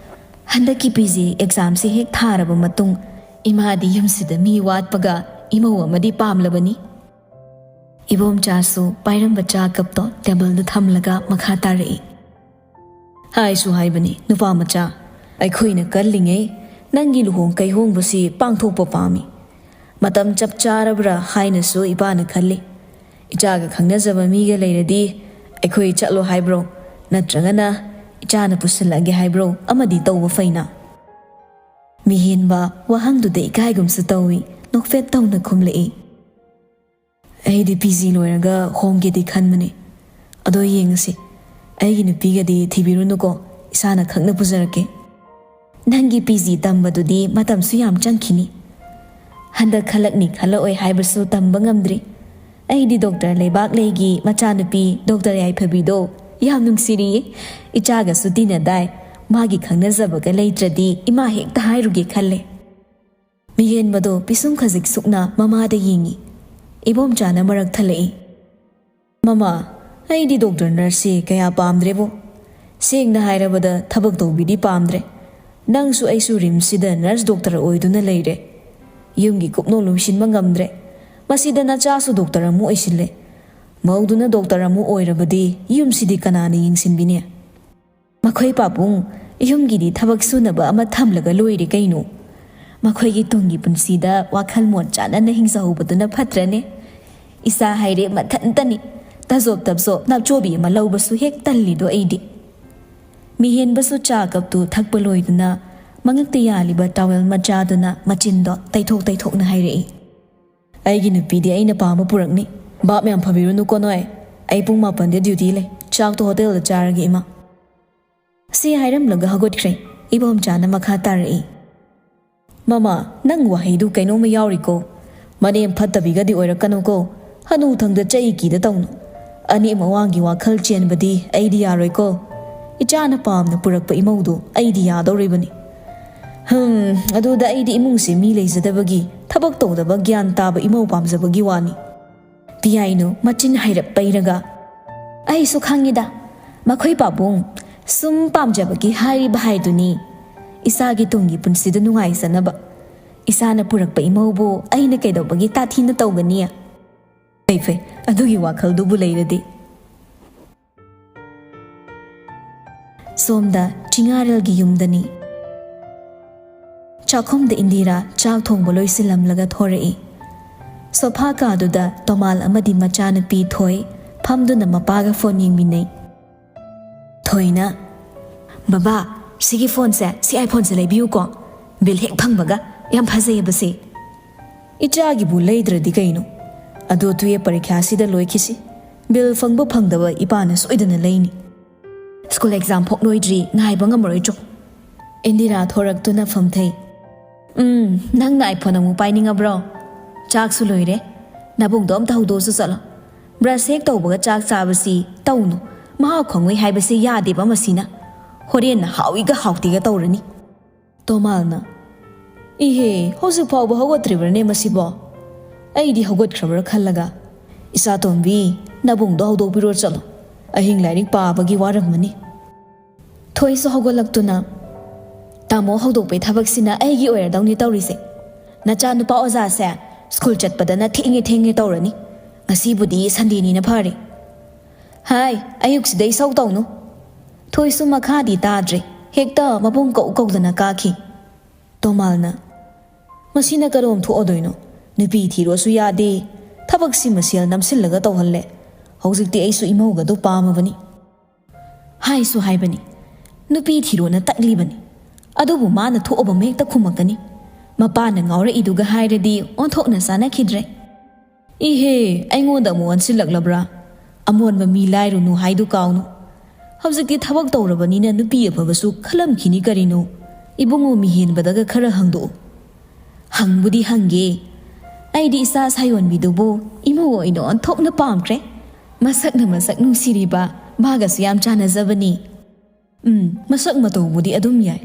ꯍꯟꯗꯛꯀꯤ ꯄꯤ ꯖꯤ ꯑꯦꯛꯖꯥꯝꯁꯤ ꯍꯦꯛ ꯊꯥꯔꯕ ꯃꯇꯨꯡ ꯏꯃꯥꯗꯤ ꯌꯨꯝꯁꯤꯗ ꯃꯤ ꯋꯥꯠꯄꯒ ꯏꯃꯧ ꯑꯃꯗꯤ ꯄꯥꯝꯂꯕꯅꯤ꯫" ꯏꯕꯣꯝꯆꯥꯁꯨ ꯄꯥꯏꯔꯝꯕ ꯆꯥ ꯀꯞꯇꯣ ꯇꯦꯕꯜꯗ ꯊꯝꯂꯒ ꯃꯈꯥ ꯇꯥꯔꯛꯏ꯫ "ꯍꯥꯏꯁꯨ ꯍꯥꯏꯕꯅꯤ ꯅꯨꯄꯥ ꯃꯆꯥ, ꯑꯩꯈꯣꯏꯅ ꯀꯜꯂꯤꯉꯩ ꯅꯪꯒꯤ ꯂꯨꯍꯣꯡ ꯀꯩꯍꯣꯡꯕꯁꯤ ꯄꯥꯡꯊꯣꯛꯄ ꯄꯥꯝꯃꯤ꯫ ꯃꯇꯝ ꯆꯞ ꯆꯥꯔꯕ꯭ꯔꯥ ꯍꯥꯏꯅꯁꯨ ꯏꯄꯥꯅ ꯈꯜꯂꯤ꯫ ꯏꯆꯥꯒ ꯈꯪꯅꯖꯕ ꯃꯤꯒ ꯂꯩꯔꯗꯤ ꯑꯩꯈꯣꯏ ꯆꯠꯂꯣ ꯍꯥꯏꯕ꯭ꯔꯣ? ꯅꯠꯇ꯭ꯔꯒꯅ ꯏꯆꯥꯅ ꯄꯨꯁꯤꯜꯂꯛꯑꯒꯦ ꯍꯥꯏꯕ꯭ꯔꯣ? ꯑꯃꯗꯤ ꯇꯧꯕ ꯐꯩꯅ꯫ ꯃꯤꯍꯦꯟꯕ ꯋꯥꯍꯪꯗꯨꯗ ꯏꯀꯥꯏꯒꯨꯝꯁꯨ ꯇꯧꯏ, ꯅꯣꯛꯐꯦꯠ ꯇꯧꯅ ꯈꯨꯝꯂꯛꯏ꯫ ꯑꯩꯗꯤ ꯄꯤ ꯖꯤ ꯂꯣꯏꯔꯒ ꯍꯣꯡꯒꯦꯗꯤ ꯈꯟꯕꯅꯦ꯫ ꯑꯗꯣ ꯌꯦꯡꯉꯁꯤ꯫ ꯑꯩꯒꯤ ꯅꯨꯄꯤꯒꯗꯤ ꯊꯤꯕꯤꯔꯨꯅꯨꯀꯣ, ꯏꯁꯥꯅ ꯈꯛꯅ ꯄꯨꯖꯔꯛꯀꯦ꯫ ꯅꯪꯒꯤ ꯄꯤ ꯖꯤ ꯇꯝꯕꯗꯨꯗꯤ ꯃꯇꯝꯁꯨ ꯌꯥꯝ ꯆꯪꯈꯤꯅꯤ꯫ ꯍꯟꯗꯛ ꯈꯜꯂꯛꯅꯤ ꯈꯜꯂꯛꯑꯣꯏ ꯍꯥꯏꯕꯁꯨ ꯇꯝꯕ ꯉꯝꯗ꯭ꯔꯤ꯫ ꯑꯩꯗꯤ ꯗꯣꯛꯇꯔ ꯂꯩꯕꯥꯛꯂꯩꯒꯤ ꯃꯆꯥꯅꯨꯄꯤ ꯗꯣꯛꯇꯔ ꯌꯥꯏꯐꯕꯤꯗꯣ ꯌꯥꯝ ꯅꯨꯡꯁꯤꯔꯤꯌꯦ꯫ ꯏꯆꯥꯒꯁꯨ ꯇꯤꯟꯅꯗꯥꯏ꯫ ꯃꯥꯒꯤ ꯈꯪꯅꯖꯕꯒ ꯂꯩꯇ꯭ꯔꯗꯤ ꯏꯃꯥ ꯍꯦꯛꯇ ꯍꯥꯏꯔꯨꯒꯦ ꯈꯜꯂꯦ꯫ ꯃꯤꯍꯦꯟꯕꯗꯣ ꯄꯤꯁꯨꯝ ꯈꯖꯤꯛ ꯁꯨꯛꯅ ꯃꯃꯥꯗ ꯌꯦꯡꯉꯤ꯫ ꯏꯕꯣꯝꯆꯥꯅ ꯃꯔꯛ ꯊꯜꯂꯛꯏ꯫ "ꯃꯃꯥ, ꯑꯩꯗꯤ ꯗꯣꯛꯇꯔ ꯅꯔꯁꯁꯦ ꯀꯌꯥ ꯄꯥꯝꯗ꯭ꯔꯦꯕꯣ꯫ ꯁꯦꯡꯅ ꯍꯥꯏꯔꯕꯗ ꯊꯕꯛ ꯇꯧꯕꯤꯗꯤ ꯄꯥꯝꯗ꯭ꯔꯦ꯫ ꯅꯪꯁꯨ ꯑꯩꯁꯨ ꯔꯤꯝꯁꯁꯤꯗ ꯅꯔꯁ ꯗꯣꯛꯇꯔ ꯑꯣꯏꯗꯨꯅ ꯂꯩꯔꯦ꯫ ꯌꯨꯝꯒꯤ ꯀꯨꯞꯅꯣ ꯂꯣꯏꯁꯤꯟꯕ ꯉꯝꯗ꯭ꯔꯦ꯫ ꯃꯁꯤꯗ ꯅꯆꯥꯁꯨ ꯗꯣꯛꯇꯔ ꯑꯃꯨꯛ ꯑꯣꯏꯁꯤꯜꯂꯦ꯫ ꯃꯧꯗꯨꯅ ꯗꯣꯛꯇꯔ ꯑꯃꯨꯛ ꯑꯣꯏꯔꯕꯗꯤ ꯌꯨꯝꯁꯤꯗꯤ ꯀꯅꯥꯅ ꯌꯦꯡꯁꯤꯟꯕꯤꯅꯤ?" "ꯃꯈꯣꯏ ꯄꯥꯕꯨꯡ, ꯌꯨꯝꯒꯤꯗꯤ ꯊꯕꯛ ꯁꯨꯅꯕ ꯑꯃ ꯊꯝꯂꯒ ꯂꯣꯏꯔꯦ ꯀꯩꯅꯣ꯫ ꯃꯈꯣꯏꯒꯤ ꯇꯨꯡꯒꯤ ꯄꯨꯟꯁꯤꯗ ꯋꯥꯈꯜ ꯃꯣꯠ ꯆꯥꯟꯅꯅ ꯍꯤꯡꯖꯍꯧꯕꯗꯨꯅ ꯐꯠꯇ꯭ꯔꯅꯦ? ꯏꯆꯥ ꯍꯥꯏꯔꯦ ꯃꯊꯟꯇꯅꯤ꯫ ꯇꯖꯣꯞ ꯇꯞꯖꯣꯞ ꯅꯥꯞꯆꯣꯕꯤ ꯑꯃ ꯂꯧꯕꯁꯨ ꯍꯦꯛ ꯇꯜꯂꯤꯗꯣ ꯑꯩꯗꯤ꯫" ꯃꯤꯍꯦꯟꯕꯁꯨ ꯆꯥ ꯀꯞꯇꯨ ꯊꯛꯄ ꯂꯣꯏꯗꯨꯅ ꯃꯉꯛꯇ ꯌꯥꯜꯂꯤꯕ ꯇꯥꯋꯦꯜ ꯃꯆꯥꯗꯨꯅ ꯃꯆꯤꯟꯗꯣ ꯇꯩꯊꯣꯛ ꯇꯩꯊꯣꯛꯅ ꯍꯥꯏꯔꯛꯏ꯫ "ꯑꯩꯒꯤ ꯅꯨꯄꯤꯗꯤ ꯑꯩꯅ ꯄꯥꯝꯕ ꯄꯨꯔꯛꯅꯤ꯫ ꯚꯥꯞ ꯌꯥꯝ ꯐꯕꯤꯔꯨꯅꯨꯀꯣ ꯅꯣꯏ꯫ ꯑꯩ ꯄꯨꯡ ꯃꯥꯄꯟꯗ ꯗ꯭ꯌꯨꯇꯤ ꯂꯩ꯫ ꯆꯥꯛꯇꯣ ꯍꯣꯇꯦꯜꯗ ꯆꯥꯔꯒꯦ, ꯏꯃꯥ꯫" ꯁꯤ ꯍꯥꯏꯔꯝꯂꯒ ꯍꯧꯒꯠꯈ꯭ꯔꯦ꯫ ꯏꯕꯣꯝꯆꯥꯅ ꯃꯈꯥ ꯇꯥꯔꯛꯏ꯫ "ꯃꯃꯥ, ꯅꯪ ꯋꯥꯍꯩꯗꯨ ꯀꯩꯅꯣꯝꯃ ꯌꯥꯎꯔꯤꯀꯣ꯫ ꯃꯅꯦꯝ ꯐꯠꯇꯕꯤꯒꯗꯤ ꯑꯣꯏꯔꯛꯀꯅꯨꯀꯣ꯫ ꯍꯅꯨꯊꯪꯗ ꯆꯩ ꯀꯤꯗ ꯇꯧꯅꯨ꯫ ꯑꯅꯦꯝ ꯑꯋꯥꯡꯒꯤ ꯋꯥꯈꯜ ꯆꯦꯟꯕꯗꯤ ꯑꯩꯗꯤ ꯌꯥꯔꯣꯏꯀꯣ꯫ ꯏꯆꯥꯅ ꯄꯥꯝꯅ ꯄꯨꯔꯛꯄ ꯏꯃꯧꯗꯨ ꯑꯩꯗꯤ ꯌꯥꯗꯧꯔꯤꯕꯅꯤ꯫" "ꯍꯝ, ꯑꯗꯨꯗ ꯑꯩꯗꯤ ꯏꯃꯨꯡꯁꯤ ꯃꯤ ꯂꯩꯖꯗꯕꯒꯤ, ꯊꯕꯛ ꯇꯧꯗꯕ ꯒ꯭ꯌꯥꯟ ꯇꯥꯕ ꯏꯃꯧ ꯄꯥꯝꯖꯕꯒꯤ ꯋꯥꯅꯤ꯫" ꯄꯤꯌꯥꯏꯅꯨ ꯃꯆꯤꯟ ꯍꯥꯏꯔꯞ ꯄꯩꯔꯒ, "ꯑꯩꯁꯨ ꯈꯪꯉꯤꯗ, ꯃꯈꯣꯏ ꯄꯥꯕꯨꯡ ꯁꯨꯝ ꯄꯥꯝꯖꯕꯒꯤ ꯍꯥꯏꯔꯤꯕ ꯍꯥꯏꯗꯨꯅꯤ꯫ ꯏꯆꯥꯒꯤ ꯇꯨꯡꯒꯤ ꯄꯨꯟꯁꯤꯗ ꯅꯨꯡꯉꯥꯏꯖꯅꯕ꯫ ꯏꯆꯥꯅ ꯄꯨꯔꯛꯄ ꯏꯃꯧꯕꯨ ꯑꯩꯅ ꯀꯩꯗꯧꯕꯒꯤ ꯇꯥꯊꯤꯅ ꯇꯧꯒꯅꯤ?" "ꯐꯩ ꯐꯩ, ꯑꯗꯨꯒꯤ ꯋꯥꯈꯜꯗꯨꯕꯨ ꯂꯩꯔꯗꯤ꯫" ꯁꯣꯝꯗ ꯆꯤꯉꯥꯔꯦꯜꯒꯤ ꯌꯨꯝꯗꯅꯤ꯫ ꯆꯥꯛꯈꯨꯝꯗ ꯏꯟꯗꯤꯔꯥ ꯆꯥꯛ ꯊꯣꯡꯕ ꯂꯣꯏꯁꯤꯜꯂꯝꯂꯒ ꯊꯣꯔꯛꯏ꯫ ꯁꯣꯐꯥ ꯀꯥꯗꯨꯗ ꯇꯣꯃꯥꯜ ꯑꯃꯗꯤ ꯃꯆꯥꯅꯨꯄꯤ ꯊꯣꯏ ꯐꯝꯗꯨꯅ ꯃꯄꯥꯒ ꯐꯣꯟ ꯌꯦꯡꯃꯤꯟꯅꯩ꯫ ꯊꯣꯏꯅ, "ꯕꯕꯥ, ꯁꯤꯒꯤ ꯐꯣꯟꯁꯦ, ꯁꯤ ꯑꯥꯏꯐꯣꯟꯁꯦ ꯂꯩꯕꯤꯌꯨꯀꯣ꯫ ꯕꯤꯜ ꯍꯦꯛ ꯐꯪꯕꯒ꯫ ꯌꯥꯝ ꯐꯖꯩꯌꯦꯕ ꯁꯤ꯫" "ꯏꯆꯥꯒꯤꯕꯨ ꯂꯩꯗ꯭ꯔꯗꯤ ꯀꯩꯅꯣ? ꯑꯗꯣ ꯇꯨꯌꯦꯞ ꯄꯔꯤꯈ꯭ꯌꯥꯁꯤꯗ ꯂꯣꯏꯈꯤꯁꯤ꯫ ꯕꯤꯜ ꯐꯪꯕ ꯐꯪꯗꯕ ꯏꯄꯥꯅ ꯁꯣꯏꯗꯅ ꯂꯩꯅꯤ꯫ ꯁ꯭ꯀꯨꯜ ꯑꯦꯛꯖꯥꯝ ꯐꯥꯎ ꯂꯣꯏꯗ꯭ꯔꯤ, ꯉꯥꯏꯕ ꯉꯝꯃꯔꯣꯏ ꯆꯣ꯫" ꯏꯟꯗꯤꯔꯥ ꯊꯣꯔꯛꯇꯨꯅ ꯐꯝꯊꯩ꯫ "ꯎꯝ, ꯅꯪꯅ ꯑꯥꯏꯐꯣꯟ ꯑꯃꯨꯛ ꯄꯥꯏꯅꯤꯡꯉꯕ꯭ꯔꯣ? ꯆꯥꯛꯁꯨ ꯂꯣꯏꯔꯦ꯫ ꯅꯕꯨꯡꯗꯣ ꯑꯝꯇ ꯍꯧꯗꯣꯛꯑꯁꯨ ꯆꯠꯂꯣ꯫ ꯕ꯭ꯔꯁ ꯍꯦꯛ ꯇꯧꯕꯒ ꯆꯥꯛ ꯆꯥꯕꯁꯤ ꯇꯧꯅꯨ꯫ ꯃꯍꯥꯎ ꯈꯪꯉꯣꯏ ꯍꯥꯏꯕꯁꯤ ꯌꯥꯗꯦꯕ ꯃꯁꯤꯅ꯫ ꯍꯣꯔꯦꯟꯅ ꯍꯥꯎꯏꯒ ꯍꯥꯎꯇꯦꯒ ꯇꯧꯔꯅꯤ꯫" ꯇꯣꯃꯥꯜꯅ, "ꯏꯍꯦ, ꯍꯧꯖꯤꯛ ꯐꯥꯎꯕ ꯍꯧꯒꯠꯇ꯭ꯔꯤꯕ꯭ꯔꯅꯦ ꯃꯁꯤꯕꯣ? ꯑꯩꯗꯤ ꯍꯧꯒꯠꯈ꯭ꯔꯕ꯭ꯔꯥ ꯈꯜꯂꯒ꯫ ꯏꯆꯥꯇꯣꯝꯕꯤ, ꯅꯕꯨꯡꯗꯣ ꯍꯧꯗꯣꯛꯄꯤꯔꯣ ꯆꯠꯂꯣ꯫ ꯑꯍꯤꯡ ꯂꯥꯏꯔꯤꯛ ꯄꯥꯕꯒꯤ ꯋꯥꯔꯝꯃꯅꯤ꯫" ꯊꯣꯏꯁꯨ ꯍꯧꯒꯠꯂꯛꯇꯨꯅ, "ꯇꯥꯃꯣ ꯍꯧꯗꯣꯛꯄꯩ ꯊꯕꯛꯁꯤꯅ ꯑꯩꯒꯤ ꯑꯣꯏꯔꯗꯧꯅꯤ ꯇꯧꯔꯤꯁꯦ꯫ ꯅꯆꯥꯅꯨꯄꯥ ꯑꯣꯖꯥꯁꯦ ꯁ꯭ꯀꯨꯜ ꯆꯠꯄꯗꯅ ꯊꯦꯡꯉꯦ ꯊꯦꯡꯉꯦ ꯇꯧꯔꯅꯤ꯫ ꯉꯁꯤꯕꯨꯗꯤ ꯁꯟꯗꯦꯅꯤꯅ ꯐꯔꯦ꯫ ꯍꯥꯏ, ꯑꯌꯨꯛꯁꯤꯗ ꯏꯁꯧ ꯇꯧꯅꯨ꯫" ꯊꯣꯏꯁꯨ ꯃꯈꯥꯗꯤ ꯇꯥꯗ꯭ꯔꯦ꯫ ꯍꯦꯛꯇ ꯃꯕꯨꯡ ꯀꯧ ꯀꯧꯗꯅ ꯀꯥꯈꯤ꯫ ꯇꯣꯃꯥꯜꯅ, "ꯃꯁꯤꯅ ꯀꯔꯣꯝ ꯊꯣꯛꯑꯗꯣꯏꯅꯣ? ꯅꯨꯄꯤ ꯊꯤꯔꯣꯁꯨ ꯌꯥꯗꯦ꯫ ꯊꯕꯛꯁꯤꯃ ꯁꯦꯜ ꯅꯝꯁꯤꯜꯂꯒ ꯇꯧꯍꯜꯂꯦ꯫ ꯍꯧꯖꯤꯛꯇꯤ ꯑꯩꯁꯨ ꯏꯃꯧꯒꯗꯣ ꯄꯥꯝꯃꯕꯅꯤ꯫" ꯍꯥꯏꯁꯨ ꯍꯥꯏꯕꯅꯤ, ꯅꯨꯄꯤ ꯊꯤꯔꯣꯅ ꯇꯛꯂꯤꯕꯅꯤ꯫ ꯑꯗꯨꯕꯨ ꯃꯥꯅ ꯊꯣꯛꯑꯕ ꯍꯦꯛꯇ ꯈꯨꯝꯃꯛꯀꯅꯤ꯫ ꯃꯄꯥꯅ ꯉꯥꯎꯔꯛꯏꯗꯨꯒ ꯍꯥꯏꯔꯗꯤ ꯑꯣꯟꯊꯣꯛꯅ ꯆꯥꯟꯅꯈꯤꯗ꯭ꯔꯦ꯫ "ꯏꯍꯦ, ꯑꯩꯉꯣꯟꯗ ꯑꯃꯨꯛ ꯑꯣꯟꯁꯤꯜꯂꯛꯂꯕ꯭ꯔꯥ? ꯑꯃꯣꯟꯕ ꯃꯤ ꯂꯥꯏꯔꯨꯅꯨ ꯍꯥꯏꯗꯨ ꯀꯥꯎꯅꯨ꯫ ꯍꯧꯖꯤꯛꯇꯤ ꯊꯕꯛ ꯇꯧꯔꯕꯅꯤꯅ ꯅꯨꯄꯤ ꯑꯐꯕꯁꯨ ꯈꯜꯂꯝꯈꯤꯅꯤ ꯀꯔꯤꯅꯣ? ꯏꯕꯨꯡꯉꯣ ꯃꯤꯍꯦꯟꯕꯗꯒ ꯈꯔ ꯍꯪꯗꯣꯛꯎ꯫" "ꯍꯪꯕꯨꯗꯤ ꯍꯪꯒꯦ꯫ ꯑꯩꯗꯤ ꯏꯆꯥ ꯁꯥꯌꯣꯟꯕꯤꯗꯨꯕꯨ ꯏꯃꯧ ꯑꯣꯏꯅ ꯑꯣꯟꯊꯣꯛꯅ ꯄꯥꯝꯈ꯭ꯔꯦ꯫ ꯃꯁꯛꯅ ꯃꯁꯛ ꯅꯨꯡꯁꯤꯔꯤꯕ, ꯃꯥꯒꯁꯨ ꯌꯥꯝ ꯆꯥꯟꯅꯖꯕꯅꯤ꯫" "ꯎꯝ, ꯃꯁꯛ ꯃꯇꯧꯕꯨꯗꯤ ꯑꯗꯨꯝ ꯌꯥꯏ꯫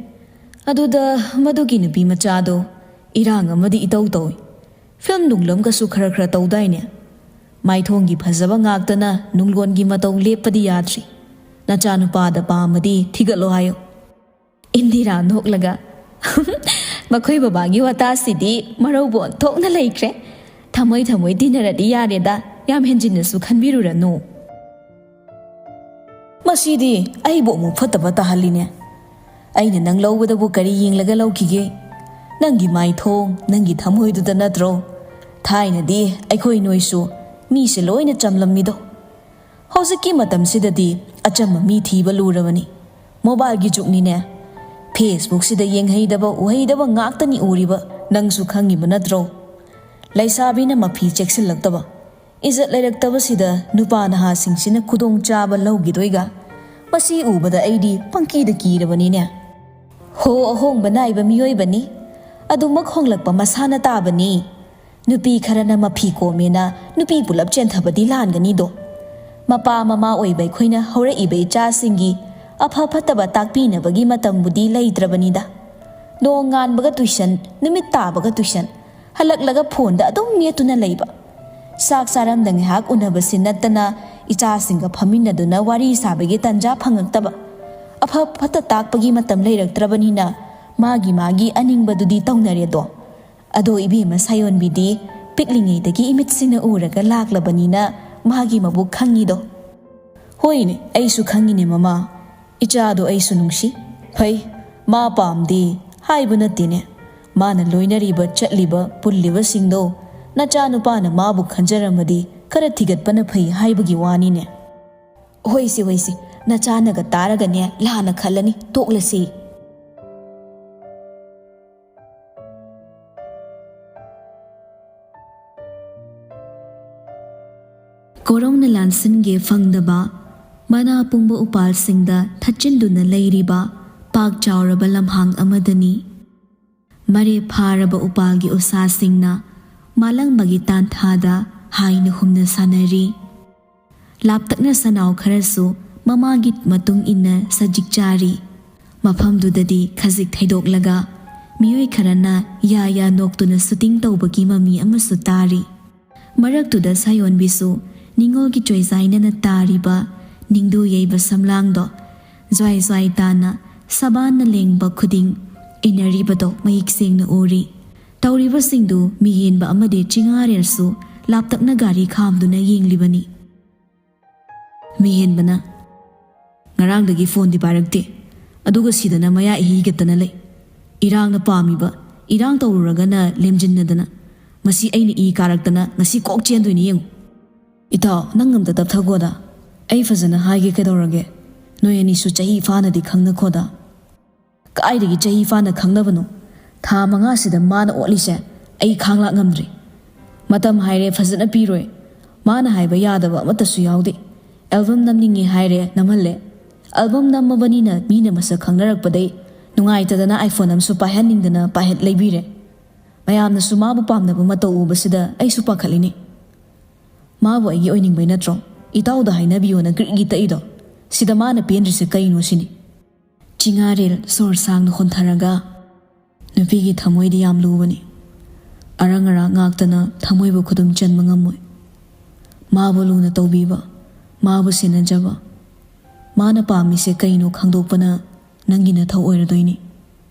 ꯑꯗꯨꯗ ꯃꯗꯨꯒꯤ ꯅꯨꯄꯤ ꯃꯆꯥꯗꯣ ꯏꯔꯥꯡ ꯑꯃꯗꯤ ꯏꯇꯧ ꯇꯧꯏ꯫ ꯐꯤꯂꯝ ꯅꯨꯡꯂꯝꯒꯁꯨ ꯈꯔ ꯈꯔ ꯇꯧꯗꯥꯏꯅꯦ? ꯃꯥꯏꯊꯣꯡꯒꯤ ꯐꯖꯕ ꯉꯥꯛꯇꯅ ꯅꯨꯡꯂꯣꯟꯒꯤ ꯃꯇꯧ ꯂꯦꯞꯄꯗꯤ ꯌꯥꯗ꯭ꯔꯤ꯫ ꯅꯆꯥꯅꯨꯄꯥꯗ ꯄꯥꯝꯃꯗꯤ ꯊꯤꯒꯠꯂꯣ ꯍꯥꯏꯌꯣ꯫" ꯏꯟꯗꯤꯔꯥ ꯅꯣꯛꯂꯒ, "ꯃꯈꯣꯏ ꯕꯕꯥꯒꯤ ꯋꯥꯇꯥꯁꯤꯗꯤ ꯃꯔꯧꯕ ꯑꯣꯟꯊꯣꯛꯅ ꯂꯩꯈ꯭ꯔꯦ꯫ ꯊꯃꯣꯏ ꯊꯃꯣꯏ ꯇꯤꯟꯅꯔꯗꯤ ꯌꯥꯔꯦꯗ, ꯌꯥꯝ ꯍꯦꯟꯖꯤꯟꯅꯁꯨ ꯈꯟꯕꯤꯔꯨꯔꯅꯨ꯫" "ꯃꯁꯤꯗꯤ ꯑꯩꯕꯨ ꯑꯃꯨꯛ ꯐꯠꯇꯕ ꯇꯥꯍꯜꯂꯤꯅꯦ꯫ ꯑꯩꯅ ꯅꯪ ꯂꯧꯕꯗꯕꯨ ꯀꯔꯤ ꯌꯦꯡꯂꯒ ꯂꯧꯈꯤꯒꯦ? ꯅꯪꯒꯤ ꯃꯥꯏꯊꯣꯡ, ꯅꯪꯒꯤ ꯊꯃꯣꯏꯗꯨꯗ ꯅꯠꯇ꯭ꯔꯣ? ꯊꯥꯏꯅꯗꯤ ꯑꯩꯈꯣꯏ ꯅꯣꯏꯁꯨ ꯃꯤꯁꯦ ꯂꯣꯏꯅ ꯆꯝꯂꯝꯃꯤꯗꯣ꯫ ꯍꯧꯖꯤꯛꯀꯤ ꯃꯇꯝꯁꯤꯗꯗꯤ ꯑꯆꯝꯕ ꯃꯤ ꯊꯤꯕ ꯂꯨꯔꯕꯅꯤ꯫ ꯃꯣꯕꯥꯏꯜꯒꯤ ꯖꯨꯒꯅꯤꯅꯦ꯫ ꯐꯦꯁꯕꯨꯛꯁꯤꯗ ꯌꯦꯡꯍꯩꯗꯕ ꯎꯍꯩꯗꯕ ꯉꯥꯛꯇꯅꯤ ꯎꯔꯤꯕ, ꯅꯪꯁꯨ ꯈꯪꯉꯤꯕ ꯅꯠꯇ꯭ꯔꯣ? ꯂꯩꯁꯥꯕꯤꯅ ꯃꯐꯤ ꯆꯦꯛꯁꯤꯜꯂꯛꯇꯕ, ꯏꯖꯠ ꯂꯩꯔꯛꯇꯕꯁꯤꯗ ꯅꯨꯄꯥ ꯅꯍꯥꯁꯤꯡꯁꯤꯅ ꯈꯨꯗꯣꯡꯆꯥꯕ ꯂꯧꯈꯤꯗꯣꯏꯒ? ꯃꯁꯤ ꯎꯕꯗ ꯑꯩꯗꯤ ꯄꯪꯀꯤꯗ ꯀꯤꯔꯕꯅꯤꯅꯦ꯫ ꯍꯣ, ꯑꯍꯣꯡꯕ ꯅꯥꯏꯕ ꯃꯤꯑꯣꯏꯕꯅꯤ꯫ ꯑꯗꯨꯃꯛ ꯍꯣꯡꯂꯛꯄ ꯃꯁꯥꯅ ꯇꯥꯕꯅꯤ꯫ ꯅꯨꯄꯤ ꯈꯔꯅ ꯃꯐꯤ ꯀꯣꯝꯃꯦꯅ ꯅꯨꯄꯤ ꯄꯨꯂꯞ ꯆꯦꯟꯊꯕꯗꯤ ꯂꯥꯟꯒꯅꯤꯗꯣ꯫ ꯃꯄꯥ ꯃꯃꯥ ꯑꯣꯏꯕ ꯑꯩꯈꯣꯏꯅ ꯍꯧꯔꯛꯏꯕ ꯏꯆꯥꯁꯤꯡꯒꯤ ꯑꯐ ꯐꯠꯇꯕ ꯇꯥꯛꯄꯤꯅꯕꯒꯤ ꯃꯇꯝꯕꯨꯗꯤ ꯂꯩꯇ꯭ꯔꯕꯅꯤꯗ꯫ ꯅꯣꯡ ꯉꯥꯟꯕꯒ ꯇꯨꯏꯁꯟ, ꯅꯨꯃꯤꯠ ꯇꯥꯕꯒ ꯇꯨꯏꯁꯟ, ꯍꯜꯂꯛꯂꯒ ꯐꯣꯟꯗ ꯑꯗꯨꯝ ꯃꯦꯠꯇꯨꯅ ꯂꯩꯕ꯫ ꯆꯥꯛ ꯆꯥꯔꯝꯗ ꯉꯥꯏꯍꯥꯛ ꯎꯅꯕꯁꯤ ꯅꯠꯇꯅ ꯏꯆꯥꯁꯤꯡꯒ ꯐꯝꯃꯤꯟꯅꯗꯨꯅ ꯋꯥꯔꯤ ꯁꯥꯕꯒꯤ ꯇꯟꯖꯥ ꯐꯪꯉꯛꯇꯕ꯫ ꯑꯐ ꯐꯠꯇ ꯇꯥꯛꯄꯒꯤ ꯃꯇꯝ ꯂꯩꯔꯛꯇ꯭ꯔꯕꯅꯤꯅ ꯃꯥꯒꯤ ꯃꯥꯒꯤ ꯑꯅꯤꯡꯕꯗꯨꯗꯤ ꯇꯧꯅꯔꯦꯗꯣ꯫ ꯑꯗꯣ ꯏꯕꯦꯝꯃ ꯁꯥꯌꯣꯟꯕꯤꯗꯤ ꯄꯤꯛꯂꯤꯉꯩꯗꯒꯤ ꯏꯃꯤꯠꯁꯤꯅ ꯎꯔꯒ ꯂꯥꯛꯂꯕꯅꯤꯅ ꯃꯥꯒꯤ ꯃꯕꯨꯛ ꯈꯪꯉꯤꯗꯣ꯫ ꯍꯣꯏꯅꯦ, ꯑꯩꯁꯨ ꯈꯪꯉꯤꯅꯦ ꯃꯃꯥ꯫ ꯏꯆꯥꯗꯣ ꯑꯩꯁꯨ ꯅꯨꯡꯁꯤ꯫ ꯐꯩ, ꯃꯥ ꯄꯥꯝꯗꯦ ꯍꯥꯏꯕ ꯅꯠꯇꯦꯅꯦ꯫ ꯃꯥꯅ ꯂꯣꯏꯅꯔꯤꯕ, ꯆꯠꯂꯤꯕ, ꯄꯨꯜꯂꯤꯕꯁꯤꯡꯗꯣ ꯅꯆꯥꯅꯨꯄꯥꯅ ꯃꯥꯕꯨ ꯈꯟꯖꯔꯝꯃꯗꯤ ꯈꯔ ꯊꯤꯒꯠꯄꯅ ꯐꯩ ꯍꯥꯏꯕꯒꯤ ꯋꯥꯅꯤꯅꯦ꯫ ꯍꯣꯏꯁꯦ, ꯍꯣꯏꯁꯦ, ꯅꯆꯥꯅꯒ ꯇꯥꯔꯒꯅꯦ ꯂꯥꯟꯅ ꯈꯜꯂꯅꯤ, ꯇꯣꯛꯂꯁꯤ꯫ ꯀꯣꯔꯧꯅ ꯂꯥꯟꯁꯤꯟꯒꯦ ꯐꯪꯗꯕ, ꯃꯅꯥ ꯄꯨꯡꯕ ꯎꯄꯥꯜꯁꯤꯡꯗ ꯊꯠꯆꯤꯟꯗꯨꯅ ꯂꯩꯔꯤꯕ ꯄꯥꯛ ꯆꯥꯎꯔꯕ ꯂꯝꯍꯥꯡ ꯑꯃꯗꯅꯤ꯫ ꯃꯔꯦꯞ ꯐꯥꯔꯕ ꯎꯄꯥꯜꯒꯤ ꯎꯁꯥꯁꯤꯡꯅ ꯃꯥꯂꯪꯕꯒꯤ ꯇꯥꯟꯊꯥꯗ ꯍꯥꯏꯅ ꯍꯨꯝꯅ ꯁꯥꯟꯅꯔꯤ꯫ ꯂꯥꯞꯇꯛꯅ ꯁꯅꯥꯎ ꯈꯔꯁꯨ ꯃꯃꯥꯒꯤ ꯃꯇꯨꯡ ꯏꯟꯅ ꯁꯖꯤꯛ ꯆꯥꯔꯤ꯫ ꯃꯐꯝꯗꯨꯗꯗꯤ ꯈꯖꯤꯛ ꯊꯩꯗꯣꯛꯂꯒ ꯃꯤꯑꯣꯏ ꯈꯔꯅ ꯌꯥ ꯌꯥ ꯅꯣꯛꯇꯨꯅ ꯁꯨꯇꯤꯡ ꯇꯧꯕꯒꯤ ꯃꯃꯤ ꯑꯃꯁꯨ ꯇꯥꯔꯤ꯫ ꯃꯔꯛꯇꯨꯗ ꯁꯥꯌꯣꯟꯕꯤꯁꯨ ꯅꯤꯉꯣꯜꯒꯤ ꯆꯣꯏꯖꯥꯏꯅꯅ ꯇꯥꯔꯤꯕ ꯅꯤꯡꯗꯨ ꯌꯩꯕ ꯁꯝꯂꯥꯡꯗꯣ ꯖ꯭ꯋꯥꯏ ꯖ꯭ꯋꯥꯏ ꯇꯥꯅ ꯁꯕꯥꯟꯅ ꯂꯦꯡꯕ ꯈꯨꯗꯤꯡ ꯏꯟꯅꯔꯤꯕꯗꯣ ꯃꯌꯦꯛ ꯁꯦꯡꯅ ꯎꯔꯤ꯫ ꯇꯧꯔꯤꯕꯁꯤꯡꯗꯨ ꯃꯤꯍꯦꯟꯕ ꯑꯃꯗꯤ ꯆꯤꯡꯉꯥꯔꯦꯜꯁꯨ ꯂꯥꯞꯇꯛꯅ ꯒꯥꯔꯤ ꯈꯥꯝꯗꯨꯅ ꯌꯦꯡꯂꯤꯕꯅꯤ꯫ ꯃꯤꯍꯦꯟꯕꯅ, "ꯉꯔꯥꯡꯗꯒꯤ ꯐꯣꯟꯗꯤ ꯄꯥꯏꯔꯛꯇꯦ, ꯑꯗꯨꯒ ꯁꯤꯗꯅ ꯃꯌꯥ ꯏꯍꯤ ꯍꯤꯒꯠꯇꯅ ꯂꯩ꯫ ꯏꯔꯥꯡꯅ ꯄꯥꯝꯃꯤꯕ ꯏꯔꯥꯡ ꯇꯧꯔꯨꯔꯒꯅ ꯂꯦꯝꯖꯤꯟꯅꯗꯅ꯫ ꯃꯁꯤ ꯑꯩꯅ ꯏ ꯀꯥꯔꯛꯇꯅ ꯉꯁꯤ ꯀꯣꯛ ꯆꯦꯟꯗꯣꯏꯅꯤ ꯌꯦꯡꯉꯨ꯫ ꯏꯇꯥꯎ, ꯅꯪ ꯑꯝꯇ ꯇꯞꯊꯒꯣꯗ꯫ ꯑꯩ ꯐꯖꯅ ꯍꯥꯏꯒꯦ ꯀꯩꯗꯧꯔꯒꯦ? ꯅꯣꯏ ꯑꯅꯤꯁꯨ ꯆꯍꯤ ꯐꯥꯅꯗꯤ ꯈꯪꯅꯈꯣꯗ꯫ ꯀꯥꯏꯗꯒꯤ ꯆꯍꯤ ꯐꯥꯅ ꯈꯪꯅꯕꯅꯣ? ꯊꯥ ꯃꯉꯥꯁꯤꯗ ꯃꯥꯅ ꯑꯣꯠꯂꯤꯁꯦ ꯑꯩ ꯈꯥꯡꯂꯥꯛ ꯉꯝꯗ꯭ꯔꯦ꯫ ꯃꯇꯝ ꯍꯥꯏꯔꯦ ꯐꯖꯅ ꯄꯤꯔꯣꯏ꯫ ꯃꯥꯅ ꯍꯥꯏꯕ ꯌꯥꯗꯕ ꯑꯃꯠꯇꯁꯨ ꯌꯥꯎꯗꯦ꯫ ꯑꯦꯜꯕꯝ ꯅꯝꯅꯤꯡꯉꯦ ꯍꯥꯏꯔꯦ ꯅꯝꯍꯜꯂꯦ꯫ ꯑꯦꯜꯕꯝ ꯅꯝꯃꯕꯅꯤꯅ ꯃꯤꯅ ꯃꯁꯛ ꯈꯪꯅꯔꯛꯄꯗꯩ ꯅꯨꯡꯉꯥꯏꯇꯗꯅ iPhone ꯑꯃꯁꯨ ꯄꯥꯏꯍꯟꯅꯤꯡꯗꯅ ꯄꯥꯏꯍꯟ ꯂꯩꯕꯤꯔꯦ꯫ ꯃꯌꯥꯝꯅꯁꯨ ꯃꯥꯕꯨ ꯄꯥꯝꯅꯕ ꯃꯇꯧ ꯎꯕꯁꯤꯗ ꯑꯩꯁꯨ ꯄꯥꯈꯠꯂꯤꯅꯦ꯫ ꯃꯥꯕꯨ ꯑꯩꯒꯤ ꯑꯣꯏꯅꯤꯡꯕꯩ ꯅꯠꯇ꯭ꯔꯣ ꯏꯇꯥꯎꯗ ꯍꯥꯏꯅꯕꯤꯌꯣꯅ ꯒ꯭ꯔꯤꯛꯒꯤ ꯇꯛꯏꯗꯣ? ꯁꯤꯗ ꯃꯥꯅ ꯄꯦꯟꯗ꯭ꯔꯤꯁꯦ ꯀꯩꯅꯣ ꯁꯤꯅꯤ꯫ ꯆꯤꯉꯥꯔꯦꯜ ꯁꯣꯔ ꯁꯥꯡꯅ ꯍꯣꯟꯊꯔꯒ, ꯅꯨꯄꯤꯒꯤ ꯊꯃꯣꯏꯗꯤ ꯌꯥꯝ ꯂꯨꯕꯅꯤ꯫ ꯑꯔꯪ ꯑꯔꯥꯛ ꯉꯥꯛꯇꯅ ꯊꯃꯣꯏꯕꯨ ꯈꯨꯗꯨꯝ ꯆꯟꯕ ꯉꯝꯃꯣꯏ꯫ ꯃꯥꯕꯨ ꯂꯨꯅ ꯇꯧꯕꯤꯕ, ꯃꯥꯕꯨ ꯁꯦꯟꯅꯖꯕ, ꯃꯥꯅ ꯄꯥꯝꯃꯤꯁꯦ ꯀꯩꯅꯣ ꯈꯪꯗꯣꯛꯄꯅ ꯅꯪꯒꯤ ꯅꯊꯧ ꯑꯣꯏꯔꯗꯣꯏꯅꯤ꯫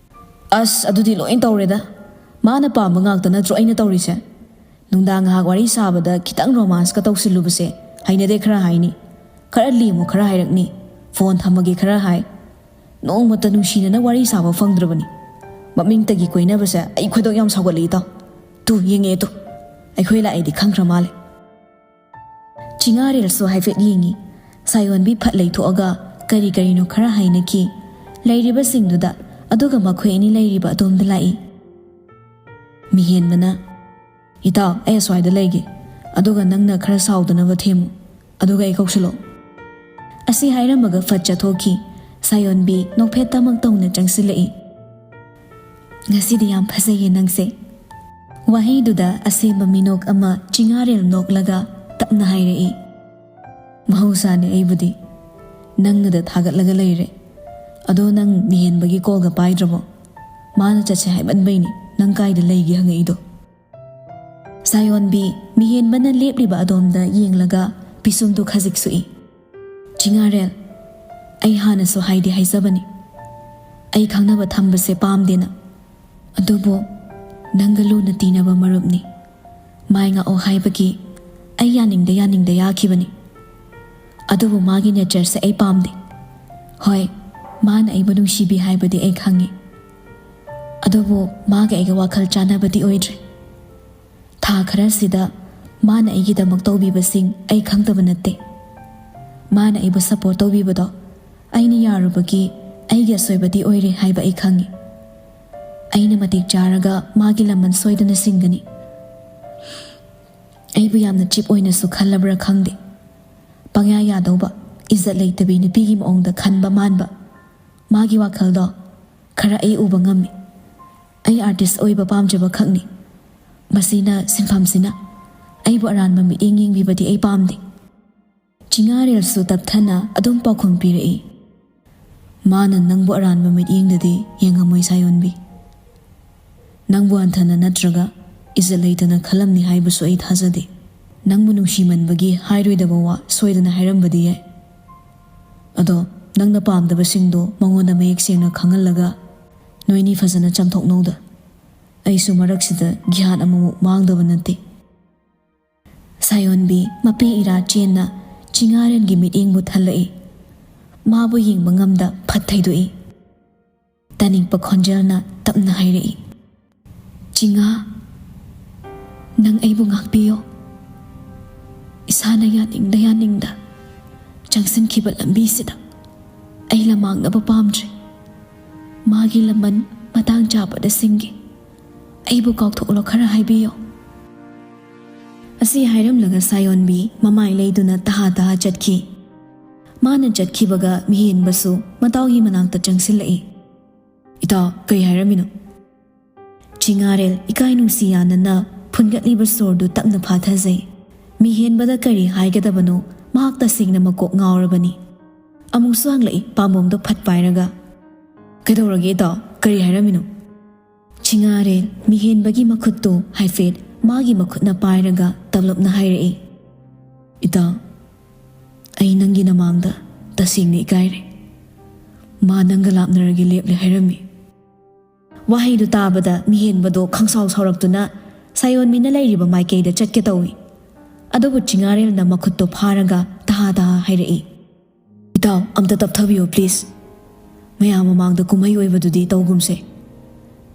ꯑꯁ, ꯑꯗꯨꯗꯤ ꯂꯣꯏ ꯇꯧꯔꯦꯗ꯫ ꯃꯥꯅ ꯄꯥꯝꯕ ꯉꯥꯛꯇ ꯅꯠꯇ꯭ꯔꯣ ꯑꯩꯅ ꯇꯧꯔꯤꯁꯦ? ꯅꯨꯡꯗꯥꯡ ꯉꯥꯏꯍꯥꯛ ꯋꯥꯔꯤ ꯁꯥꯕꯗ ꯈꯤꯇꯪ ꯔꯣꯃꯥꯟꯁꯀ ꯇꯧꯁꯤꯜꯂꯨꯕꯁꯦ ꯍꯩꯅꯗꯦ ꯈꯔ ꯍꯥꯏꯅꯤ, ꯈꯔ ꯂꯦꯝꯃꯨ ꯈꯔ ꯍꯥꯏꯔꯛꯅꯤ, ꯐꯣꯟ ꯊꯝꯃꯒꯦ ꯈꯔ ꯍꯥꯏ꯫ ꯅꯣꯡꯃꯇ ꯅꯨꯡꯁꯤꯅꯅ ꯋꯥꯔꯤ ꯁꯥꯕ ꯐꯪꯗ꯭ꯔꯕꯅꯤ꯫ ꯃꯃꯤꯡꯇꯒꯤ ꯀꯣꯏꯅꯕꯁꯦ ꯑꯩ ꯈꯣꯏꯗꯧ ꯌꯥꯝ ꯁꯥꯎꯒꯠꯂꯛꯏ ꯏꯇꯥꯎ꯫ ꯇꯨ ꯌꯦꯡꯉꯛꯑꯦ ꯇꯨ, ꯑꯩꯈꯣꯏ ꯂꯥꯛꯑꯦꯗꯤ ꯈꯪꯈ꯭ꯔ ꯃꯥꯜꯂꯦ꯫ ꯆꯤꯉꯥꯔꯦꯜꯁꯨ ꯍꯥꯏꯐꯦꯠ ꯌꯦꯡꯉꯤ꯫ ꯁꯥꯌꯣꯟꯕꯤ ꯐꯠ ꯂꯩꯊꯣꯛꯑꯒ ꯀꯔꯤ ꯀꯔꯤꯅꯣ ꯈꯔ ꯍꯥꯏꯅꯈꯤ꯫ ꯂꯩꯔꯤꯕꯁꯤꯡꯗꯨꯗ, ꯑꯗꯨꯒ ꯃꯈꯣꯏ ꯑꯅꯤ ꯂꯩꯔꯤꯕ ꯑꯗꯣꯝꯗ ꯂꯥꯛꯏ꯫ ꯃꯤꯍꯦꯟꯕꯅ, "ꯏꯇꯥꯎ, ꯑꯩ ꯑꯁ꯭ꯋꯥꯏꯗ ꯂꯩꯒꯦ, ꯑꯗꯨꯒ ꯅꯪꯅ ꯈꯔ ꯁꯥꯎꯗꯅꯕ ꯊꯦꯝꯃꯨ, ꯑꯗꯨꯒ ꯑꯩ ꯀꯧꯁꯤꯜꯂꯛꯑꯣ꯫" ꯑꯁꯤ ꯍꯥꯏꯔꯝꯃꯒ ꯐꯠ ꯆꯠꯊꯣꯛꯈꯤ꯫ ꯁꯥꯌꯣꯟꯕꯤ ꯅꯣꯛꯐꯦꯠꯇꯃꯛ ꯇꯧꯅ ꯆꯪꯁꯤꯜꯂꯛꯏ꯫ "ꯉꯁꯤꯗꯤ ꯌꯥꯝ ꯐꯖꯩꯌꯦ ꯅꯪꯁꯦ꯫" ꯋꯥꯍꯩꯗꯨꯗ ꯑꯁꯦꯡꯕ ꯃꯤꯅꯣꯛ ꯑꯃ ꯆꯤꯉꯥꯔꯦꯜ ꯅꯣꯛꯂꯒ ꯇꯞꯅ ꯍꯥꯏꯔꯛꯏ꯫ "ꯃꯍꯧꯁꯥꯅꯦ ꯑꯩꯕꯨꯗꯤ꯫ ꯅꯪꯅꯗ ꯊꯥꯒꯠꯂꯒ ꯂꯩꯔꯦ꯫ ꯑꯗꯣ ꯅꯪ ꯃꯤꯍꯦꯟꯕꯒꯤ ꯀꯣꯜꯒ ꯄꯥꯏꯗ꯭ꯔꯕꯣ? ꯃꯥꯅ ꯆꯠꯁꯦ ꯍꯥꯏꯃꯟꯕꯩꯅꯤ ꯅꯪ ꯀꯥꯏꯗ ꯂꯩꯒꯦ ꯍꯪꯉꯛꯏꯗꯣ꯫" ꯁꯥꯌꯣꯟꯕꯤ ꯃꯤꯍꯦꯟꯕꯅ ꯂꯦꯞꯂꯤꯕ ꯑꯗꯣꯝꯗ ꯌꯦꯡꯂꯒ ꯄꯤꯁꯨꯝꯗꯨ ꯈꯖꯤꯛ ꯁꯨꯛꯏ꯫ "ꯆꯤꯉꯥꯔꯦꯜ, ꯑꯩ ꯍꯥꯟꯅꯁꯨ ꯍꯥꯏꯗꯤ ꯍꯥꯏꯖꯕꯅꯤ, ꯑꯩ ꯈꯪꯅꯕ ꯊꯝꯕꯁꯦ ꯄꯥꯝꯗꯦꯅ꯫ ꯑꯗꯨꯕꯨ ꯅꯪꯒ ꯂꯨꯅ ꯇꯤꯟꯅꯕ ꯃꯔꯨꯞꯅꯤ꯫ ꯃꯥꯏ ꯉꯥꯛꯑꯣ ꯍꯥꯏꯕꯒꯤ ꯑꯩ ꯌꯥꯅꯤꯡꯗ ꯌꯥꯅꯤꯡꯗ ꯌꯥꯈꯤꯕꯅꯤ꯫ ꯑꯗꯨꯕꯨ ꯃꯥꯒꯤ ꯅꯦꯆꯔꯁꯦ ꯑꯩ ꯄꯥꯝꯗꯦ꯫ ꯍꯣꯏ, ꯃꯥꯅ ꯑꯩꯕꯨ ꯅꯨꯡꯁꯤꯕꯤ ꯍꯥꯏꯕꯗꯤ ꯑꯩ ꯈꯪꯉꯤ꯫ ꯑꯗꯨꯕꯨ ꯃꯥꯒ ꯑꯩꯒ ꯋꯥꯈꯜ ꯆꯥꯟꯅꯕꯗꯤ ꯑꯣꯏꯗ꯭ꯔꯦ꯫ ꯊꯥ ꯈꯔꯁꯤꯗ ꯃꯥꯅ ꯑꯩꯒꯤꯗꯃꯛ ꯇꯧꯕꯤꯕꯁꯤꯡ ꯑꯩ ꯈꯪꯗꯕ ꯅꯠꯇꯦ꯫ ꯃꯥꯅ ꯑꯩꯕꯨ ꯁꯄꯣꯔꯠ ꯇꯧꯕꯤꯕꯗꯣ ꯑꯩꯅ ꯌꯥꯔꯨꯕꯒꯤ ꯑꯩꯒꯤ ꯑꯁꯣꯏꯕꯗꯤ ꯑꯣꯏꯔꯦ ꯍꯥꯏꯕ ꯑꯩ ꯈꯪꯉꯤ꯫ ꯑꯩꯅ ꯃꯇꯤꯛ ꯆꯥꯔꯒ ꯃꯥꯒꯤ ꯂꯃꯟ ꯁꯣꯏꯗꯅ ꯁꯤꯡꯒꯅꯤ꯫ ꯑꯩꯕꯨ ꯌꯥꯝꯅ ꯆꯤꯞ ꯑꯣꯏꯅꯁꯨ ꯈꯜꯂꯕ꯭ꯔꯥ ꯈꯪꯗꯦ꯫ ꯄꯪꯌꯥ ꯌꯥꯗꯧꯕ, ꯏꯖꯠ ꯂꯩꯇꯕꯤ ꯅꯨꯄꯤꯒꯤ ꯃꯑꯣꯡꯗ ꯈꯟꯕ ꯃꯥꯟꯕ꯫ ꯃꯥꯒꯤ ꯋꯥꯈꯜꯗꯣ ꯈꯔ ꯑꯩ ꯎꯕ ꯉꯝꯃꯤ꯫ ꯑꯩ ꯑꯥꯔꯇꯤꯁ ꯑꯣꯏꯕ ꯄꯥꯝꯖꯕ ꯈꯛꯅꯤ꯫ ꯃꯁꯤꯅ ꯁꯤꯟꯐꯝꯁꯤꯅ ꯑꯩꯕꯨ ꯑꯔꯥꯟꯕ ꯃꯤꯠꯌꯦꯡ ꯌꯦꯡꯕꯤꯕꯗꯤ ꯑꯩ ꯄꯥꯝꯗꯦ꯫ ꯆꯤꯉꯥꯔꯦꯜꯁꯨ ꯇꯞꯊꯅ ꯑꯗꯨꯝ ꯄꯥꯎꯈꯨꯝ ꯄꯤꯔꯛꯏ꯫ ꯃꯥꯅ ꯅꯪꯕꯨ ꯑꯔꯥꯟꯕ ꯃꯤꯠꯌꯦꯡꯗꯗꯤ ꯌꯦꯡꯉꯝꯃꯣꯏ ꯁꯥꯌꯣꯟꯕꯤ꯫ ꯅꯪꯕꯨ ꯍꯟꯊꯅ ꯅꯠꯇ꯭ꯔꯒ ꯏꯖꯠ ꯂꯩꯇꯅ ꯈꯜꯂꯝꯅꯤ ꯍꯥꯏꯕꯁꯨ ꯑꯩ ꯊꯥꯖꯗꯦ꯫ ꯅꯪꯕꯨ ꯅꯨꯡꯁꯤꯃꯟꯕꯒꯤ ꯍꯥꯏꯔꯣꯏꯗꯕ ꯋꯥ ꯁꯣꯏꯗꯅ ꯍꯥꯏꯔꯝꯕꯗꯤ ꯌꯥꯏ꯫ ꯑꯗꯣ ꯅꯪꯅ ꯄꯥꯝꯗꯕꯁꯤꯡꯗꯣ ꯃꯉꯣꯟꯗ ꯃꯌꯦꯛ ꯁꯦꯡꯅ ꯈꯪꯍꯜꯂꯒ ꯅꯣꯏꯅꯤ ꯐꯖꯅ ꯆꯥꯝꯊꯣꯛꯅꯧꯗ꯫ ꯑꯩꯁꯨ ꯃꯔꯛꯁꯤꯗ ꯒ꯭ꯌꯥꯟ ꯑꯃꯨꯛ ꯃꯥꯡꯗꯕ ꯅꯠꯇꯦ꯫ ꯁꯥꯌꯣꯟꯕꯤ ꯃꯄꯤ ꯏꯔꯥ ꯆꯦꯟꯅ ꯆꯤꯉꯥꯔꯦꯜꯒꯤ ꯃꯤꯠꯌꯦꯡꯕꯨ ꯊꯜꯂꯛꯏ꯫ ꯃꯥꯕꯨ ꯌꯦꯡꯕ ꯉꯝꯗ ꯐꯠ ꯊꯩꯗꯣꯛꯏ꯫ ꯇꯥꯅꯤꯡꯄ ꯈꯣꯟꯖꯦꯜꯅ ꯇꯞꯅ ꯍꯥꯏꯔꯛꯏ, "ꯆꯤꯉꯥ, ꯅꯪ ꯑꯩꯕꯨ ꯉꯥꯛꯄꯤꯌꯣ꯫ ꯏꯁꯥꯅ ꯌꯥꯅꯤꯡꯗ ꯌꯥꯅꯤꯡꯗ ꯆꯪꯁꯤꯟꯈꯤꯕ ꯂꯝꯕꯤꯁꯤꯗ ꯑꯩ ꯂꯃꯥꯡꯅꯕ ꯄꯥꯝꯗ꯭ꯔꯦ꯫ ꯃꯥꯒꯤ ꯂꯃꯟ ꯃꯇꯥꯡ ꯆꯥꯕꯗ ꯁꯤꯡꯒꯦ꯫ ꯑꯩꯕꯨ ꯀꯥꯎꯊꯣꯛꯂꯣ ꯈꯔ ꯍꯥꯏꯕꯤꯌꯣ꯫" ꯑꯁꯤ ꯍꯥꯏꯔꯝꯂꯒ ꯁꯥꯌꯣꯟꯕꯤ ꯃꯃꯥꯏ ꯂꯩꯗꯨꯅ ꯇꯍꯥ ꯇꯍꯥ ꯆꯠꯈꯤ꯫ ꯃꯥꯅ ꯆꯠꯈꯤꯕꯒ ꯃꯤꯍꯦꯟꯕꯁꯨ ꯃꯇꯥꯎꯒꯤ ꯃꯅꯥꯛꯇ ꯆꯪꯁꯤꯜꯂꯛꯏ꯫ "ꯏꯇꯥꯎ, ꯀꯩ ꯍꯥꯏꯔꯝꯃꯤꯅꯣ?" ꯆꯤꯉꯥꯔꯦꯜ ꯏꯀꯥꯏ ꯅꯨꯡꯁꯤ ꯌꯥꯅꯅ ꯐꯨꯟꯒꯠꯂꯤꯕ ꯁꯣꯔꯗꯨ ꯇꯞꯅ ꯐꯥꯊꯖꯩ꯫ ꯃꯤꯍꯦꯟꯕꯗ ꯀꯔꯤ ꯍꯥꯏꯒꯗꯕꯅꯣ ꯃꯍꯥꯛ ꯇꯁꯦꯡꯅ ꯃꯀꯣꯛ ꯉꯥꯎꯔꯕꯅꯤ꯫ ꯑꯃꯨꯛꯁꯨ ꯍꯪꯂꯛꯏ ꯄꯥꯝꯕꯣꯝꯗꯣ ꯐꯠ ꯄꯥꯏꯔꯒ, "ꯀꯩꯗꯧꯔꯒꯦ ꯏꯇꯥꯎ? ꯀꯔꯤ ꯍꯥꯏꯔꯝꯃꯤꯅꯣ?" ꯆꯤꯉꯥꯔꯦꯜ ꯃꯤꯍꯦꯟꯕꯒꯤ ꯃꯈꯨꯠꯇꯨ ꯍꯥꯏꯐꯦꯠ ꯃꯥꯒꯤ ꯃꯈꯨꯠꯅ ꯄꯥꯏꯔꯒ ꯇꯞꯂꯞꯅ ꯍꯥꯏꯔꯛꯏ, "ꯏꯇꯥꯎ, ꯑꯩ ꯅꯪꯒꯤ ꯅꯃꯥꯡꯗ ꯇꯁꯦꯡꯅ ꯏꯀꯥꯏꯔꯦ꯫ ꯃꯥ ꯅꯪꯒ ꯂꯥꯞꯅꯔꯒꯦ ꯂꯦꯞꯂꯦ ꯍꯥꯏꯔꯝꯃꯤ꯫" ꯋꯥꯍꯩꯗꯨ ꯇꯥꯕꯗ ꯃꯤꯍꯦꯟꯕꯗꯣ ꯈꯪꯁꯥꯎ ꯁꯥꯎꯔꯛꯇꯨꯅ ꯁꯥꯌꯣꯟꯕꯤꯅ ꯂꯩꯔꯤꯕ ꯃꯥꯏꯀꯩꯗ ꯆꯠꯀꯦ ꯇꯧꯏ꯫ ꯑꯗꯨꯕꯨ ꯆꯤꯉꯥꯔꯦꯜꯅ ꯃꯈꯨꯠꯇꯣ ꯐꯥꯔꯒ ꯇꯍꯥ ꯇꯍꯥ ꯍꯥꯏꯔꯛꯏ, "ꯏꯇꯥꯎ, ꯑꯝꯇ ꯇꯞꯊꯕꯤꯌꯣ please꯫ ꯃꯌꯥꯝ ꯃꯃꯥꯡꯗ ꯀꯨꯝꯍꯩ ꯑꯣꯏꯕꯗꯨꯗꯤ ꯇꯧꯒꯨꯝꯁꯦ꯫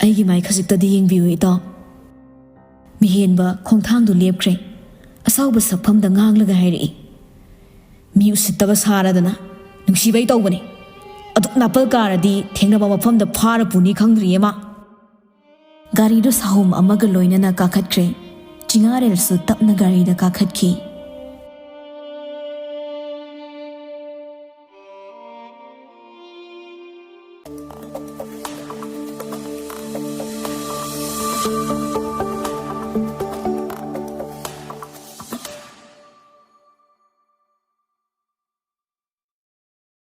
ꯑꯩꯒꯤ ꯃꯥꯏ ꯈꯖꯤꯛꯇꯗꯤ ꯌꯦꯡꯕꯤꯌꯨ, ꯏꯇꯥꯎ꯫ ꯃꯤꯍꯦꯟꯕ ꯈꯣꯡꯊꯥꯡꯗꯨ ꯂꯦꯞꯈ꯭ꯔꯦ꯫ ꯑꯁꯥꯎꯕ ꯁꯛꯐꯝꯗ ꯉꯥꯡꯂꯒ ꯍꯥꯏꯔꯛꯏ, "ꯃꯤ ꯎꯁꯤꯠꯇꯕ ꯁꯥꯔꯗꯅ ꯅꯨꯡꯁꯤꯕꯩ ꯇꯧꯕꯅꯤ꯫ ꯑꯗꯨꯛ ꯅꯥꯄꯜ ꯀꯥꯔꯗꯤ ꯊꯦꯡꯅꯕ ꯃꯐꯝꯗ ꯐꯥꯔ ꯄꯨꯅꯤ ꯈꯪꯗ꯭ꯔꯤꯌꯦ ꯃꯥ꯫" ꯒꯥꯔꯤꯗꯨ ꯁꯥꯍꯨꯝ ꯑꯃꯒ ꯂꯣꯏꯅꯅ ꯀꯥꯈꯠꯈ꯭ꯔꯦ꯫ ꯆꯤꯉꯥꯔꯦꯜꯁꯨ ꯇꯞꯅ ꯒꯥꯔꯤꯗ ꯀꯥꯈꯠꯈꯤ꯫